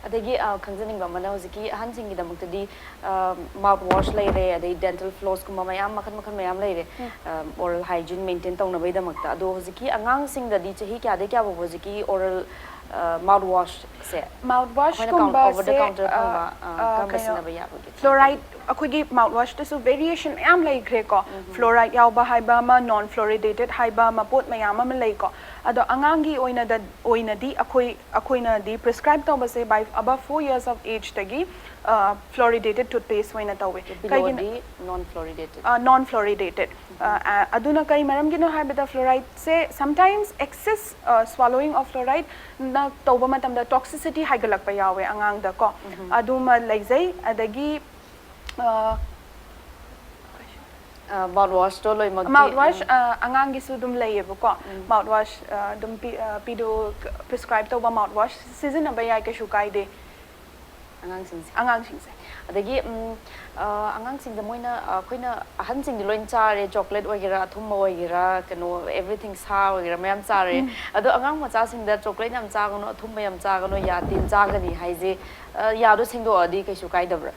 ꯑꯗꯒꯤ, ꯑ, ꯈꯪꯖꯅꯤꯡꯕ ꯑꯃꯅ, ꯍꯧꯖꯤꯛꯀꯤ ꯑꯍꯟꯁꯤꯡꯒꯤꯗꯃꯛꯇꯗꯤ, ꯑ, mouth wash ꯂꯩꯔꯦ, ꯑꯗꯩ dental flossꯀꯨꯝꯕ ꯃꯌꯥꯝ, ꯃꯈꯜ ꯃꯈꯜ ꯃꯌꯥꯝ ꯂꯩꯔꯦ, ꯎꯝ꯫ ꯑ, oral hygiene maintain ꯇꯧꯅꯕꯒꯤꯗꯃꯛꯇ꯫ ꯑꯗꯣ ꯍꯧꯖꯤꯛꯀꯤ ꯑꯉꯥꯡꯁꯤꯡꯗꯗꯤ ꯆꯍꯤ ꯀꯌꯥꯗꯒꯤ ꯀꯌꯥ ꯐꯥꯎꯕ ꯍꯧꯖꯤꯛꯀꯤ oral, ꯑ, mouth washꯁꯦ? Mouth washꯀꯨꯝꯕꯁꯦ, ꯑꯩꯈꯣꯏꯅ count-, over the counter ꯑ, ꯐꯪꯕ, ꯑ, ꯑ, ꯀꯔꯝꯕ ꯀꯩꯅꯣ, ꯁꯤꯖꯤꯟꯅꯕ ꯌꯥꯕꯒꯦ? Fluoride, ꯑꯩꯈꯣꯏꯒꯤ mouth washꯇꯁꯨ variationꯃꯌꯥꯝ ꯂꯩꯈ꯭ꯔꯦꯀꯣ꯫ ꯎꯝ꯫ Fluoride ꯌꯥꯎꯕ ꯍꯥꯏꯕ ꯑꯃ, non fluoridated ꯍꯥꯏꯕ ꯑꯃ, ꯄꯣꯠ ꯃꯌꯥꯝ ꯑꯃ ꯂꯩꯀꯣ꯫ ꯑꯗꯣ ꯑꯉꯥꯡꯒꯤ ꯑꯣꯏꯅꯗ-, ꯑꯣꯏꯅꯗꯤ ꯑꯩꯈꯣꯏ, ꯑꯩꯈꯣꯏꯅꯗꯤ prescribe ꯇꯧꯕꯁꯦ by above four years of ageꯗꯒꯤ, ꯑ, fluoridated toothpaste ꯑꯣꯏꯅ ꯇꯧꯋꯦ꯫ Belowꯗꯤ ꯀꯩꯒꯤꯅꯣ? Non fluoridated꯫ ꯑ, non fluoridated꯫ ꯑ, ꯑ, ꯑꯗꯨꯅ ꯀꯩ ꯃꯔꯝꯒꯤꯅꯣ ꯍꯥꯏꯕꯗ, fluorideꯁꯦ sometimes excess, ꯑ, swallowing of fluorideꯅ ꯇꯧꯕ ꯃꯇꯝꯗ toxicity ꯍꯥꯏꯒꯠꯂꯛꯄ ꯌꯥꯎꯋꯦ ꯑꯉꯥꯡꯗꯀꯣ꯫ ꯎꯝ꯫ ꯑꯗꯨꯃ ꯂꯩꯖꯩ꯫ ꯑꯗꯒꯤ, ꯑ, ꯑ, mouth washꯇꯣ ꯂꯣꯏꯅꯃꯛꯇꯤ, mouth wash, ꯎꯝ꯫ ꯑ, ꯑꯉꯥꯡꯒꯤꯁꯨ ꯑꯗꯨꯝ ꯂꯩꯌꯦꯕꯀꯣ꯫ ꯎꯝ꯫ Mouth wash, ꯑ, ꯑꯗꯨꯝ ꯄꯤ-, ꯑ, ꯄꯤꯗꯣ prescribe ꯇꯧꯕ mouth wash ꯁꯤꯖꯤꯟꯅꯕ ꯌꯥꯏ, ꯀꯩꯁꯨ ꯀꯥꯏꯗꯦ꯫ ꯑꯉꯥꯡꯁꯤꯡꯁꯦ꯫ ꯑꯉꯥꯡꯁꯤꯡꯁꯦ꯫ ꯑꯗꯒꯤ, ꯎꯝ, ꯑ, ꯑꯉꯥꯡꯁꯤꯡꯗ ꯃꯣꯏꯅ, ꯑ, ꯑꯩꯈꯣꯏꯅ ꯑꯍꯟꯁꯤꯡꯗꯤ ꯂꯣꯏ ꯆꯥꯔꯦ, chocolate ꯑꯣꯏꯒꯦꯔꯥ, ꯑꯊꯨꯝꯕ ꯑꯣꯏꯒꯦꯔꯥ, ꯀꯩꯅꯣ, everything, ꯁꯥ ꯑꯣꯏꯒꯦꯔꯥ, ꯃꯌꯥꯝ ꯆꯥꯔꯦ꯫ ꯎꯝ꯫ ꯑꯗꯣ ꯑꯉꯥꯡ ꯃꯆꯥꯁꯤꯡꯗ chocolate ꯌꯥꯝ ꯆꯥꯒꯅꯨ, ꯑꯊꯨꯝꯕ ꯌꯥꯝ ꯆꯥꯒꯅꯨ, ꯌꯥ ꯇꯤꯟ ꯆꯥꯒꯅꯤ ꯍꯥꯏꯁꯦ, ꯑ, ꯌꯥꯗꯣ ꯁꯦꯡꯗꯣꯛꯑꯗꯤ ꯀꯩꯁꯨ ꯀꯥꯏꯗꯕ꯭ꯔꯥ?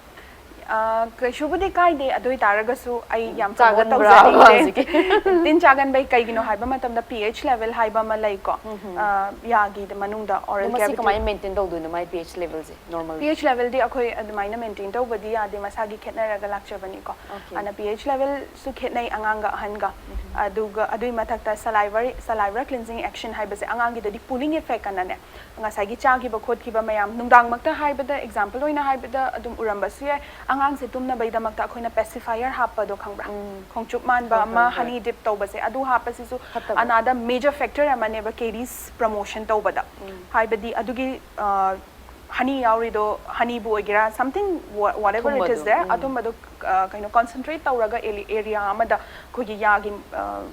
ꯑ, ꯀꯩꯁꯨꯕꯨꯗꯤ ꯀꯥꯏꯗꯦ, ꯑꯗꯨ ꯑꯣꯏꯇꯥꯔꯒꯁꯨ ꯑꯩ ꯌꯥꯝ promote ꯆꯥꯒꯟꯕ꯭ꯔꯥ ꯇꯧꯖꯅꯤꯡꯗꯦ꯫ ꯍꯧꯖꯤꯛꯀꯤ? ꯇꯤꯟ ꯆꯥꯒꯟꯕꯩ ꯀꯩꯒꯤꯅꯣ ꯍꯥꯏꯕ ꯃꯇꯝꯗ, ꯄꯤ ꯑꯩꯆ ꯂꯦꯚꯦꯜ ꯍꯥꯏꯕ ꯑꯃ ꯂꯩꯀꯣ꯫ ꯑ, ꯌꯥꯒꯤ ꯃꯅꯨꯡꯗ oral ꯃꯁꯤ cavity꯫ ꯀꯃꯥꯏꯅ ꯃꯦꯟꯇꯦꯟ ꯇꯧꯗꯣꯏꯅꯣ, ꯃꯥꯏ ꯄꯤ ꯑꯩꯆ ꯂꯦꯚꯦꯜꯁꯦ ꯅꯣꯔꯃꯦꯜ? ꯄꯤ ꯑꯩꯆ ꯂꯦꯚꯦꯜꯗꯤ ꯑꯩꯈꯣꯏ ꯑꯗꯨꯃꯥꯏꯅ ꯃꯦꯟꯇꯦꯟ ꯇꯧꯕꯗꯤ ꯌꯥꯗꯦ, ꯃꯁꯥꯒꯤ ꯈꯦꯠꯅꯔꯒ ꯂꯥꯛꯆꯕꯅꯤꯀꯣ꯫ Okay. ꯑꯗꯨꯅ ꯄꯤ ꯑꯩꯆ ꯂꯦꯚꯦꯜꯁꯨ ꯈꯦꯠꯅꯩ ꯑꯉꯥꯡꯒ ꯑꯍꯟꯒ꯫ ꯑꯗꯨꯒ ꯑꯗꯨꯒꯤ ꯃꯊꯛꯇ saliva, saliva cleansing action ꯍꯥꯏꯕꯁꯦ ꯑꯉꯥꯡꯒꯤꯗꯗꯤ pooling effect ꯑꯅꯅꯦ, ꯉꯁꯥꯏꯒꯤ ꯆꯥꯈꯤꯕ ꯈꯣꯠꯈꯤꯕ ꯃꯌꯥꯝ, ꯅꯨꯡꯗꯥꯡꯃꯛꯇ ꯍꯥꯏꯕꯗ, example ꯑꯣꯏꯅ ꯍꯥꯏꯕꯗ ꯑꯗꯨꯝ ꯎꯔꯝꯕꯁꯨ ꯌꯥꯏ, ꯑꯉꯥꯡꯁꯦ ꯇꯨꯝꯅꯕꯩꯗꯃꯛꯇ ꯑꯩꯈꯣꯏꯅ pacifier ꯍꯥꯞꯄꯗꯣ ꯈꯪꯕ꯭ꯔꯥ? ꯈꯣꯡꯆꯨꯞ ꯃꯥꯟꯕ ꯈꯪ-, ꯑꯃ, ꯈꯪ-, ꯈꯪ-, honey dip ꯇꯧꯕꯁꯦ, ꯑꯗꯨ ꯍꯥꯞꯄꯁꯤꯁꯨ ꯐꯠꯇꯕ꯫ another major factor ꯑꯃꯅꯦꯕ caries promotion ꯇꯧꯕꯗ꯫ ꯍꯥꯏꯕꯗꯤ ꯑꯗꯨꯒꯤ ꯑ, honey ꯌꯥꯎꯔꯤꯗꯣ, honeyꯕꯨ ꯑꯣꯏꯒꯦꯔꯥ, something, wha-, whatever it is ꯊꯨꯝꯕꯗꯣ, there, ꯎꯝ꯫ ꯑꯗꯨꯝꯕꯗꯣ ꯑ, ꯀꯩꯅꯣ, concentrate ꯇꯧꯔꯒ ꯑꯦꯔꯤ-, ꯑꯦꯔꯤꯌꯥ ꯑꯃꯗ ꯑꯩꯈꯣꯏꯒꯤ ꯌꯥꯒꯤ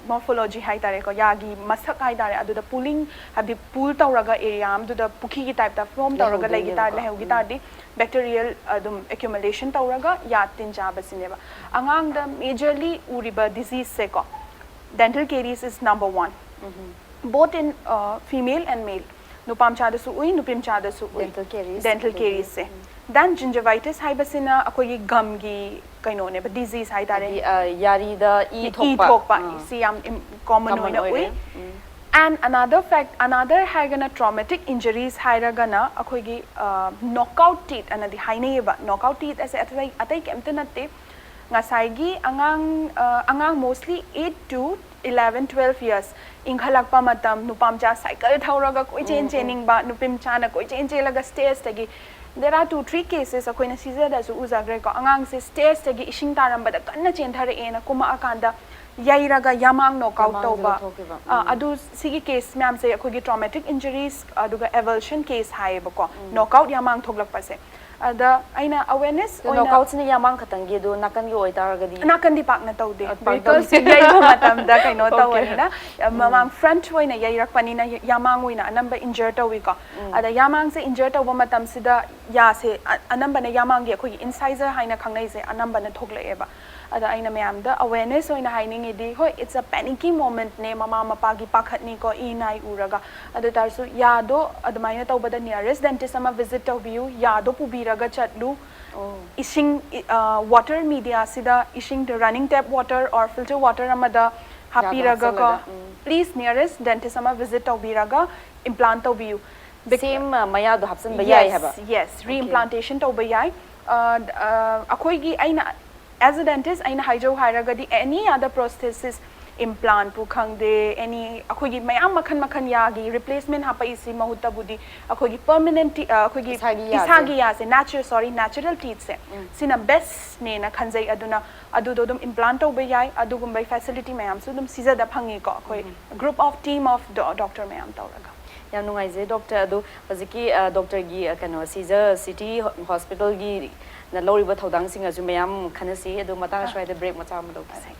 ꯃꯣꯔꯐꯣꯂꯣꯖꯤ ꯍꯥꯏꯇꯥꯔꯦꯀꯣ, ꯌꯥꯒꯤ ꯃꯁꯛ ꯍꯥꯏꯇꯥꯔꯦ, ꯑꯗꯨꯗ ꯄꯨꯂꯤꯡ, ꯍꯥꯏꯕꯗꯤ ꯄꯨꯜ ꯇꯧꯔꯒ ꯑꯦꯔꯤꯌꯥ ꯑꯃꯗꯨꯗ ꯄꯨꯈ꯭ꯔꯤꯒꯤ ꯇꯥꯏꯞꯇ ꯐꯣꯝ ꯇꯧꯔꯒ ꯂꯩꯈꯤ ꯇꯥꯔ-, ꯂꯩꯍꯧꯗꯣꯏꯅꯦꯕꯀꯣ꯫ ꯂꯩꯍꯧꯈꯤ ꯇꯥꯔꯗꯤ, ꯕꯦꯛꯇꯦꯔꯤꯌꯦꯜ ꯑꯗꯨꯝ ꯑꯦꯀ꯭ꯌꯨꯃꯨꯂꯦꯁꯟ ꯇꯧꯔꯒ ꯌꯥ ꯇꯤꯟ ꯆꯥꯕꯁꯤꯅꯦꯕ꯫ ꯑꯉꯥꯡꯗ ꯃꯦꯖꯔꯂꯤ ꯎꯔꯤꯕ ꯗꯤꯖꯤꯖꯁꯦꯀꯣ, dental caries is number one, both in female and male. ꯅꯨꯄꯥ ꯃꯆꯥꯗꯁꯨ ꯎꯏ, ꯅꯨꯄꯤ ꯃꯆꯥꯗꯁꯨ ꯎꯏ꯫ Dental caries, Dental ꯑꯗꯒꯤ, cariesꯁꯦ꯫ Then gingivitis ꯍꯥꯏꯕꯁꯤꯅ ꯑꯩꯈꯣꯏꯒꯤ gumꯒꯤ ꯀꯩꯅꯣꯅꯦꯕ, ꯗꯤꯖꯤꯖ ꯍꯥꯏꯇꯥꯔꯦ꯫ ꯍꯥꯏꯗꯤ, ꯑ, ꯌꯥꯔꯤꯗ ꯏ ꯏ ꯊꯣꯛꯄ꯫ ꯊꯣꯛꯄ, ꯑꯥ꯫ ꯁꯤ ꯌꯥꯝ ꯀꯣꯃꯟ Common ꯑꯣꯏꯅ ꯎꯏ꯫ ꯑꯣꯏꯔꯦ꯫ ꯎꯝ꯫ And another fact, another ꯍꯥꯏꯔꯒꯅ traumatic injuries ꯍꯥꯏꯔꯒꯅ ꯑꯩꯈꯣꯏꯒꯤ knockout teeth ꯑꯅꯗꯤ ꯍꯥꯏꯅꯩꯌꯦꯕ꯫ Knockout teeth ꯑꯁꯦ ꯑꯇꯩ, ꯑꯇꯩ ꯀꯩꯝꯇ ꯅꯠꯇꯦ, ꯉꯁꯥꯏꯒꯤ ꯑꯉꯥꯡ, ꯑ, ꯑꯉꯥꯡ mostly eight to eleven, twelve years, ꯏꯟꯈꯠꯂꯛꯄ ꯃꯇꯝ, ꯅꯨꯄꯥ ꯃꯆꯥ ꯁꯥꯏꯀꯜ ꯊꯧꯔꯒ ꯀꯣꯏꯆꯦꯟ ꯆꯦꯟꯅꯤꯡꯕ, ꯅꯨꯄꯤ ꯃꯆꯥꯅ ꯀꯣꯏꯆꯦꯟ ꯆꯦꯜꯂꯒ ꯁ꯭ꯇꯦꯖꯇꯒꯤ, there are two, three cases ꯑꯩꯈꯣꯏꯅ ꯁꯤꯖꯗꯁꯨ ꯎꯖꯈ꯭ꯔꯦꯀꯣ, ꯑꯉꯥꯡꯁꯦ ꯁ꯭ꯇꯦꯖꯇꯒꯤ ꯏꯁꯤꯡ ꯇꯥꯔꯝꯕꯗ ꯀꯟꯅ ꯆꯦꯟꯊꯔꯛꯑꯦꯅ ꯀꯨꯝꯃꯛꯑꯀꯥꯟꯗ ꯌꯩꯔꯒ ꯌꯥꯃꯥꯡ knockout ꯌꯥꯃꯥꯡꯁꯤꯗ ꯇꯧꯕ꯫ ꯊꯣꯛꯈꯤꯕ꯫ ꯑ, ꯎꯝ꯫ ꯑꯗꯨ ꯁꯤꯒꯤ ꯀꯦꯁ ꯃꯌꯥꯝꯁꯦ ꯑꯩꯈꯣꯏꯒꯤ traumatic injuries, ꯑꯗꯨꯒ avulsion case ꯍꯥꯏꯌꯦꯕꯀꯣ, knockout ꯌꯥꯃꯥꯡ ꯊꯣꯛꯂꯛꯄꯁꯦ꯫ ꯑꯗ ꯑꯩꯅ awareness ꯑꯣꯏꯅ Knockoutꯁꯤꯅ ꯌꯥꯃꯥꯡ ꯈꯛꯇꯪꯒꯤ, ꯑꯗꯨ ꯅꯥꯀꯟꯒꯤ ꯑꯣꯏꯇꯥꯔꯒꯗꯤ? ꯅꯥꯀꯟꯗꯤ ꯄꯥꯛꯅ ꯇꯧꯗꯦ, ꯑ, ꯄꯥꯛ because ꯇꯧꯗꯦ꯫ ꯌꯩꯕ ꯃꯇꯝꯗ ꯀꯩꯅꯣ Okay. ꯇꯧꯕꯅꯤꯅ, ꯃꯃꯥꯡ front ꯑꯣꯏꯅ ꯌꯩꯔꯛꯄꯅꯤꯅ ꯌꯥꯃꯥꯡ ꯑꯣꯏꯅ ꯑꯅꯝꯕ injure ꯇꯧꯋꯤꯀꯣ꯫ ꯑꯗ ꯌꯥꯃꯥꯡꯁꯦ injure ꯇꯧꯕ ꯃꯇꯝꯁꯤꯗ ꯌꯥꯁꯦ ꯑ-, ꯑꯅꯝꯕꯅ ꯌꯥꯃꯥꯡꯒꯤ ꯑꯩꯈꯣꯏꯒꯤ incisor ꯍꯥꯏꯅ ꯈꯪꯅꯩꯁꯦ ꯑꯅꯝꯕꯅ ꯊꯣꯛꯂꯛꯑꯦꯕ꯫ ꯑꯗ ꯑꯩꯅ ꯃꯌꯥꯝꯗ ꯑꯋꯦꯔꯅꯦꯁ ꯑꯣꯏꯅ ꯍꯥꯏꯅꯤꯡꯉꯤꯗꯤ, ꯍꯣꯏ, it's a panicky moment ꯅꯦ, ꯃꯃꯥ ꯃꯄꯥꯒꯤ ꯄꯥꯈꯠꯅꯤꯀꯣ, ꯏ ꯅꯥꯏ ꯎꯔꯒ꯫ ꯑꯗꯨ ꯇꯥꯔꯁꯨ ꯌꯥꯗꯣ ꯑꯗꯨꯃꯥꯏꯅ ꯇꯧꯕꯗ ꯅꯤꯌꯔꯦꯁ ꯗꯦꯟꯇꯤꯁ ꯑꯃ ꯚꯤꯖꯤꯠ ꯇꯧꯕꯤꯌꯨ, ꯌꯥꯗꯣ ꯄꯨꯕꯤꯔꯒ ꯆꯠꯂꯨ꯫ ꯏꯁꯤꯡ, ꯋꯥꯇꯔ ꯃꯤꯗꯤꯌꯥꯁꯤꯗ ꯏꯁꯤꯡ, running tap water or filter water ꯑꯃꯗ ꯍꯥꯞꯄꯤꯔꯒꯀꯣ, ꯍꯥꯞꯆꯜꯂꯒ, ꯎꯝ꯫ ꯄ꯭ꯂꯤꯁ ꯅꯤꯌꯔꯦꯁ ꯗꯦꯟꯇꯤꯁ ꯑꯃ ꯚꯤꯖꯤꯠ ꯇꯧꯕꯤꯔꯒ ꯏꯝꯄ꯭ꯂꯥꯟ ꯇꯧꯕꯤꯌꯨ꯫ Bec- ꯁꯦꯝ ꯃꯌꯥꯗꯣ ꯍꯥꯞꯆꯤꯟꯕ ꯌꯥꯏ ꯍꯥꯏꯕ? Yes, yes, ꯔꯤꯏꯝꯄ꯭ꯂꯥꯟꯇꯦꯁꯟ ꯇꯧꯕ ꯌꯥꯏ꯫ ꯑ, ꯑ, ꯑꯩꯈꯣꯏꯒꯤ, ꯑꯩꯅ as a dentist ꯑꯩꯅ ꯍꯥꯏꯖꯧ ꯍꯥꯏꯔꯒꯗꯤ, any other prosthesis, ꯏꯝꯄ꯭ꯂꯥꯟꯠꯄꯨ ꯈꯪꯗꯦ, ꯑꯦꯅꯤ, ꯑꯩꯈꯣꯏꯒꯤ ꯃꯌꯥꯝ ꯃꯈꯜ ꯃꯈꯜ ꯌꯥꯒꯤ ꯔꯤꯄ꯭ꯂꯦꯁꯃꯦꯟ ꯍꯥꯞꯄꯛꯏꯁꯤ ꯃꯍꯨꯠꯇꯕꯨꯗꯤ ꯑꯩꯈꯣꯏꯒꯤ ꯄꯔꯃꯅꯦꯟ, ꯑꯩꯈꯣꯏꯒꯤ ꯏꯁꯥꯒꯤ ꯌꯥꯁꯦ꯫ ꯏꯁꯥꯒꯤ ꯌꯥꯁꯦ, ꯅꯦꯆꯔ, ꯁꯣꯔꯤ, ꯅꯦꯆꯔꯦꯜ ꯇꯤꯠꯁꯦ, ꯁꯤꯅ ꯕꯦꯁꯅꯦꯅ ꯈꯟꯖꯩ꯫ ꯑꯗꯨꯅ ꯑꯗꯨꯗꯣ ꯑꯗꯨꯝ ꯏꯝꯄ꯭ꯂꯥꯟ ꯇꯧꯕ ꯌꯥꯏ꯫ ꯑꯗꯨꯒꯨꯝꯕꯒꯤ ꯐꯦꯁꯤꯂꯤꯇꯤ ꯃꯌꯥꯝꯁꯨ ꯑꯗꯨꯝ ꯁꯤꯖꯗ ꯐꯪꯉꯤꯀꯣ, ꯑꯩꯈꯣꯏ group of, team of doctor ꯃꯌꯥꯝ ꯇꯧꯔꯒ꯫ ꯌꯥꯝ ꯅꯨꯡꯉꯥꯏꯖꯩ ꯗꯣꯛꯇꯔ꯫ ꯑꯗꯣ ꯍꯧꯖꯤꯛꯀꯤ, ꯑ, ꯗꯣꯛꯇꯔꯒꯤ, ꯑ, ꯀꯩꯅꯣ, ꯁꯤꯖ ꯁꯤꯇꯤ ꯍꯣ-, ꯍꯣꯁꯄꯤꯇꯥꯜꯒꯤꯅ ꯂꯧꯔꯤꯕ ꯊꯧꯗꯥꯡꯁꯤꯡ ꯑꯁꯤꯁꯨ ꯃꯌꯥꯝ ꯈꯟꯅꯁꯤ꯫ ꯑꯗꯣ ꯃꯇꯥꯡ ꯑꯁ꯭ꯋꯥꯏꯗ ꯕ꯭ꯔꯦꯛ ꯃꯆꯥ ꯑꯃ ꯂꯧꯈꯤꯁꯦ꯫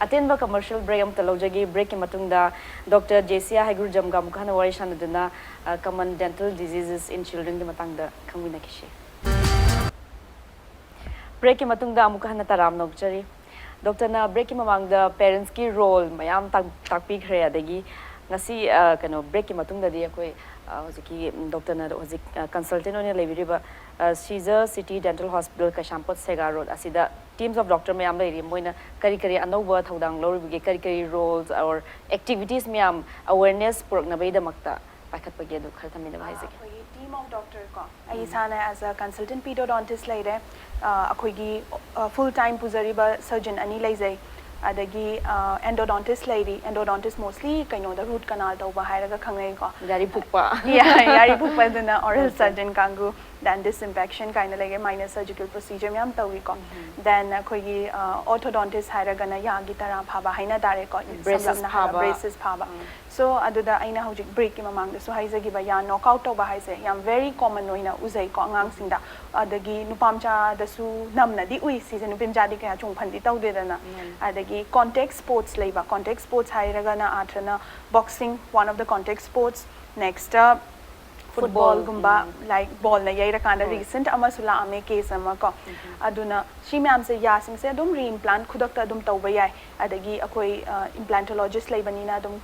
ꯑꯇꯦꯟꯕ ꯀꯃꯔꯁꯤꯌꯦꯜ ꯕ꯭ꯔꯦꯛ ꯑꯃꯇ ꯂꯧꯖꯒꯦ꯫ ꯕ꯭ꯔꯦꯛꯀꯤ ꯃꯇꯨꯡꯗ ꯗꯣꯛꯇꯔ ꯖꯦꯁꯤꯌꯥ ꯍꯩꯒ꯭ꯔꯨꯖꯝꯒ ꯑꯃꯨꯛꯀ ꯍꯟꯅ ꯋꯥꯔꯤ ꯁꯥꯟꯅꯗꯨꯅ, ꯑ, common dental diseases in childrenꯒꯤ ꯃꯇꯥꯡꯗ ꯈꯪꯃꯤꯟꯅꯈꯤꯁꯤ꯫ ꯕ꯭ꯔꯦꯛꯀꯤ ꯃꯇꯨꯡꯗ ꯑꯃꯨꯛꯀ ꯍꯟꯅ ꯇꯔꯥꯝꯅ ꯑꯣꯛꯆꯔꯤ꯫ ꯗꯣꯛꯇꯔꯅ ꯕ꯭ꯔꯦꯛꯀꯤ ꯃꯃꯥꯡꯗ ꯄꯦꯔꯦꯟꯁꯀꯤ ꯔꯣꯜ ꯃꯌꯥꯝ ꯇꯥꯛ-, ꯇꯥꯛꯄꯤꯈ꯭ꯔꯦ꯫ ꯑꯗꯒꯤ ꯉꯁꯤ, ꯑ, ꯀꯩꯅꯣ, ꯕ꯭ꯔꯦꯛꯀꯤ ꯃꯇꯨꯡꯗꯗꯤ ꯑꯩꯈꯣꯏ, ꯑ, ꯍꯧꯖꯤꯛꯀꯤ, ꯎꯝ, ꯗꯣꯛꯇꯔꯅ ꯍꯧꯖꯤꯛ, ꯑ, ꯀꯟꯁꯜꯇꯦꯟ ꯑꯣꯏꯅ ꯂꯩꯕꯤꯔꯤꯕ, ꯑ, ꯁꯤꯖ ꯁꯤꯇꯤ ꯗꯦꯟꯇꯜ ꯍꯣꯁꯄꯤꯇꯥꯜ, ꯀꯩꯁꯥꯝꯄꯥꯠ ꯁꯦꯒꯥ ꯔꯣꯗ ꯑꯁꯤꯗ teams of doctor ꯃꯌꯥꯝ ꯂꯩꯔꯤ꯫ ꯃꯣꯏꯅ ꯀꯔꯤ ꯀꯔꯤ ꯑꯅꯧꯕ ꯊꯧꯗꯥꯡ ꯂꯧꯔꯤꯕꯒꯦ, ꯀꯔꯤ ꯀꯔꯤ ꯔꯣꯜꯁ or activities ꯃꯌꯥꯝ ꯑꯋꯦꯔꯅꯦꯁ ꯄꯨꯔꯛꯅꯕꯒꯤꯗꯃꯛꯇ ꯄꯥꯏꯈꯠꯄꯒꯦ, ꯑꯗꯨ ꯈꯔ ꯊꯝꯕꯤꯅꯕ ꯍꯥꯏꯖꯒꯦ꯫ ꯑꯩꯈꯣꯏꯒꯤ team of doctor ꯀꯣ, ꯑꯩ ꯏꯁꯥꯅ as a consultant periodontist ꯂꯩꯔꯦ꯫ ꯑ, ꯑꯩꯈꯣꯏꯒꯤ, ꯑ, full time ꯄꯨꯖꯔꯤꯕ ꯁꯔꯖꯟ ꯑꯅꯤ ꯂꯩꯖꯩ꯫ ꯑꯗꯒꯤ, ꯑ, endodontist ꯂꯩꯔꯤ꯫ Endodontist mostly ꯀꯩꯅꯣꯗ root canal ꯇꯧꯕ ꯍꯥꯏꯔꯒ ꯈꯪꯅꯩꯀꯣ꯫ ꯌꯥꯔꯤ ꯐꯨꯛꯄ꯫ Yeah, ꯌꯥꯔꯤ ꯐꯨꯛꯄꯗꯨꯅ oral Okay. surgeon ꯀꯥꯡꯒꯨ, then disinfection ꯀꯥꯏꯅ ꯂꯩꯔꯦ, minor surgical procedure ꯃꯌꯥꯝ ꯇꯧꯏꯀꯣ꯫ Then ꯑꯩꯈꯣꯏꯒꯤ, ꯑ, orthodontist ꯍꯥꯏꯔꯒꯅ ꯌꯥꯒꯤ ꯇꯔꯥ ꯐꯥꯕ ꯍꯥꯏꯅ ꯇꯥꯔꯦꯀꯣ, Braces ꯁꯝꯂꯞꯅ ꯍꯥꯏꯔꯕ ꯐꯥꯕ꯫ Braces ꯐꯥꯕ꯫ So ꯑꯗꯨꯗ ꯑꯩꯅ ꯍꯧꯖꯤꯛ ꯕ꯭ꯔꯦꯛꯀꯤ ꯃꯃꯥꯡꯗꯁꯨ ꯍꯥꯏꯖꯈꯤꯕ, ꯌꯥ knock out ꯇꯧꯕ ꯍꯥꯏꯁꯦ ꯌꯥꯝ very common ꯑꯣꯏꯅ ꯎꯖꯩꯀꯣ ꯑꯉꯥꯡꯁꯤꯡꯗ꯫ ꯑꯗꯒꯤ ꯅꯨꯄꯥ ꯃꯆꯥꯗꯁꯨ ꯅꯝꯅꯗꯤ ꯎꯏ, ꯁꯤꯁꯦ ꯅꯨꯄꯤ ꯃꯆꯥꯗꯤ ꯀꯌꯥ ꯆꯣꯡꯐꯟꯗꯤ ꯇꯧꯗꯦꯗꯅ꯫ ꯑꯗꯒꯤ contact sports ꯂꯩꯕ, contact sports ꯍꯥꯏꯔꯒꯅ ꯑꯥꯔꯊꯅ boxing, one of the contact sports, next ꯐꯨꯠꯕꯣꯜꯒꯨꯝꯕ, ꯂꯥꯏꯛ ꯕꯣꯜꯅ ꯌꯩꯔꯀꯥꯟꯗ ꯔꯤꯁꯦꯟꯠ ꯑꯃꯁꯨ ꯂꯥꯛꯑꯝꯃꯦ ꯀꯦꯁ ꯑꯃ ꯀꯣ꯫ ꯑꯗꯨꯅ ꯁꯤ ꯃꯌꯥꯝꯁꯦ ꯌꯥꯁꯤꯡꯁꯦ ꯑꯗꯨꯝ ꯔꯤꯏꯝꯄ꯭ꯂꯥꯟꯠ ꯈꯨꯗꯛꯇ ꯑꯗꯨꯝ ꯇꯧꯕ ꯌꯥꯏ꯫ ꯑꯗꯒꯤ ꯑꯩꯈꯣꯏ ꯏꯝꯄ꯭ꯂꯥꯟꯇꯣꯂꯣꯖꯤꯁ ꯂꯩꯕꯅꯤꯅ ꯑꯗꯨꯝ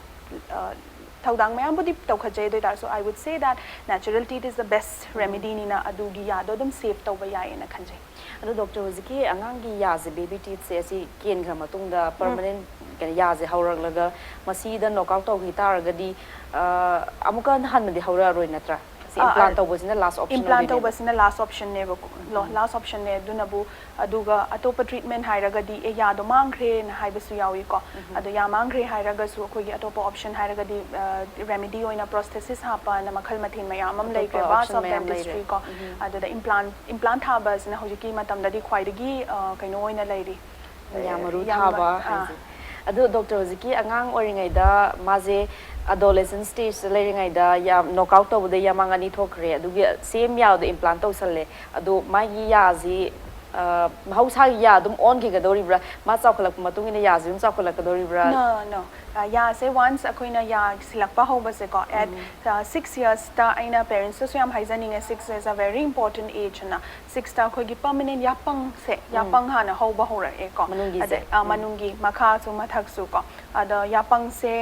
ꯊꯧꯗꯥꯡ ꯃꯌꯥꯝꯕꯨꯗꯤ ꯇꯧꯈꯠꯆꯩ꯫ ꯑꯗꯨ ꯑꯣꯏꯇꯥꯔꯁꯨ, I would say that naturality is the best remedy ꯅꯤꯅ ꯑꯗꯨꯒꯤ ꯌꯥꯗꯣ ꯑꯗꯨꯝ ꯁꯦꯐ ꯇꯧꯕ ꯌꯥꯏꯌꯦꯅ ꯈꯟꯖꯩ꯫ ꯑꯗꯣ ꯗꯣꯛꯇꯔ, ꯍꯧꯖꯤꯛꯀꯤ ꯑꯉꯥꯡꯒꯤ ꯌꯥꯁꯦ, ꯕꯦꯕꯤ ꯇꯤꯠꯁꯦ, ꯑꯁꯤ ꯀꯦꯟꯈ꯭ꯔ ꯃꯇꯨꯡꯗ ꯄꯔꯃꯅꯦꯟ ꯌꯥꯁꯦ ꯍꯧꯔꯛꯂꯒ ꯃꯁꯤꯗ ꯅꯣꯛ ꯑꯥꯎꯠ ꯇꯧꯈꯤ ꯇꯥꯔꯒꯗꯤ ꯑꯃꯨꯛꯀ ꯍꯟꯅꯗꯤ ꯍꯧꯔꯛꯑꯔꯣꯏ ꯅꯠꯇ꯭ꯔꯥ? ꯁꯤ ꯏꯝꯄ꯭ꯂꯥꯟ ꯇꯧꯕꯁꯤꯅ ꯂꯥꯁ ꯑꯣꯞꯁꯟ ꯏꯝꯄ꯭ꯂꯥꯟ ꯇꯧꯕꯁꯤꯅ ꯂꯥꯁ ꯑꯣꯞꯁꯟꯅꯦꯕꯀꯣ꯫ ꯂꯥꯁ ꯑꯣꯞꯁꯟꯅꯦ꯫ ꯑꯗꯨꯅꯕꯨ ꯑꯗꯨꯒ ꯑꯇꯣꯞꯄ ꯇ꯭ꯔꯤꯠꯃꯦꯟ ꯍꯥꯏꯔꯒꯗꯤ ꯑꯦ ꯌꯥꯗꯣ ꯃꯥꯡꯈ꯭ꯔꯦꯅ ꯍꯥꯏꯕꯁꯨ ꯌꯥꯎꯏꯀꯣ꯫ ꯑꯗꯣ ꯌꯥ ꯃꯥꯡꯈ꯭ꯔꯦ ꯍꯥꯏꯔꯒꯁꯨ ꯑꯩꯈꯣꯏꯒꯤ ꯑꯇꯣꯞꯄ ꯑꯣꯞꯁꯟ ꯍꯥꯏꯔꯒꯗꯤ ꯔꯦꯃꯤꯗꯤ ꯑꯣꯏꯅ ꯄ꯭ꯔꯣꯁꯊꯦꯁꯤꯁ ꯍꯥꯞꯄꯅ ꯃꯈꯜ ꯃꯊꯦꯜ ꯃꯌꯥꯝ ꯑꯃ ꯂꯩꯈ꯭ꯔꯦ, ꯚꯥꯁ ꯑꯣꯐ ꯗꯦꯟꯇꯤꯁꯇ꯭ꯔꯤ ꯀꯣ꯫ ꯑꯗꯨꯗ ꯏꯝꯄ꯭ꯂꯥꯟ ꯏꯝꯄ꯭ꯂꯥꯟ ꯊꯥꯕꯁꯤꯅ ꯍꯧꯖꯤꯛꯀꯤ ꯃꯇꯝꯗꯗꯤ ꯈ꯭ꯋꯥꯏꯗꯒꯤ ꯀꯩꯅꯣ ꯑꯣꯏꯅ ꯂꯩꯔꯤ꯫ ꯌꯥ ꯃꯔꯨ ꯊꯥꯕ ꯍꯥꯏꯁꯦ꯫ ꯑꯗꯣ ꯗꯣꯛꯇꯔ, ꯍꯧꯖꯤꯛꯀꯤ ꯑꯉꯥꯡ ꯑꯣꯏꯔꯤꯉꯩꯗ ꯃꯥꯁꯦ ꯑꯦꯗꯣꯂꯦꯁꯦꯟ ꯁ꯭ꯇꯦꯖꯇ ꯂꯩꯔꯤꯉꯩꯗ ꯌꯥꯝ ꯅꯣꯛ ꯑꯥꯎꯠ ꯇꯧꯕꯗ ꯌꯥꯃꯥꯡ ꯑꯅꯤ ꯊꯣꯛꯈ꯭ꯔꯦ, ꯑꯗꯨꯒꯤ ꯁꯦꯝ ꯌꯥꯗꯣ ꯏꯝꯄ꯭ꯂꯥꯟ ꯇꯧꯁꯜꯂꯦ꯫ ꯑꯗꯣ ꯃꯥꯒꯤ ꯌꯥꯁꯤ ꯃꯍꯧꯁꯥꯒꯤ ꯌꯥ ꯑꯗꯨꯝ ꯑꯣꯟꯈꯤꯒꯗꯧꯔꯤꯕ꯭ꯔꯥ? ꯃꯥ ꯆꯥꯎꯈꯠꯂꯛꯄ ꯃꯇꯨꯡ ꯏꯟꯅ ꯌꯥꯁꯤ ꯑꯗꯨꯝ ꯆꯥꯎꯈꯠꯂꯛꯀꯗꯧꯔꯤꯕ꯭ꯔꯥ? No, no. ꯌꯥꯁꯦ ꯋꯥꯟꯁ ꯑꯩꯈꯣꯏꯅ ꯌꯥ ꯁꯤꯜꯂꯛꯄ ꯍꯧꯕꯁꯦꯀꯣ, ꯑꯦꯠ ꯁꯤꯛꯁ ꯌꯔꯁꯇ ꯑꯩꯅ ꯄꯦꯔꯦꯟꯁꯇꯁꯨ ꯌꯥꯝ ꯍꯥꯏꯖꯅꯤꯡꯉꯦ, six is a very important age ꯅ꯫ ꯁꯤꯛꯁꯇ ꯑꯩꯈꯣꯏꯒꯤ ꯄꯔꯃꯅꯦꯟ ꯌꯥꯄꯪꯁꯦ, ꯌꯥꯄꯪ ꯍꯥꯟꯅ ꯍꯧꯕ ꯍꯧꯔꯛꯑꯦꯀꯣ꯫ ꯃꯅꯨꯡꯒꯤꯁꯦ꯫ ꯑꯗꯩ ꯃꯅꯨꯡꯒꯤ, ꯃꯈꯥꯁꯨ ꯃꯊꯛꯁꯨ ꯀꯣ꯫ ꯑꯗꯣ ꯌꯥꯄꯪꯁꯦ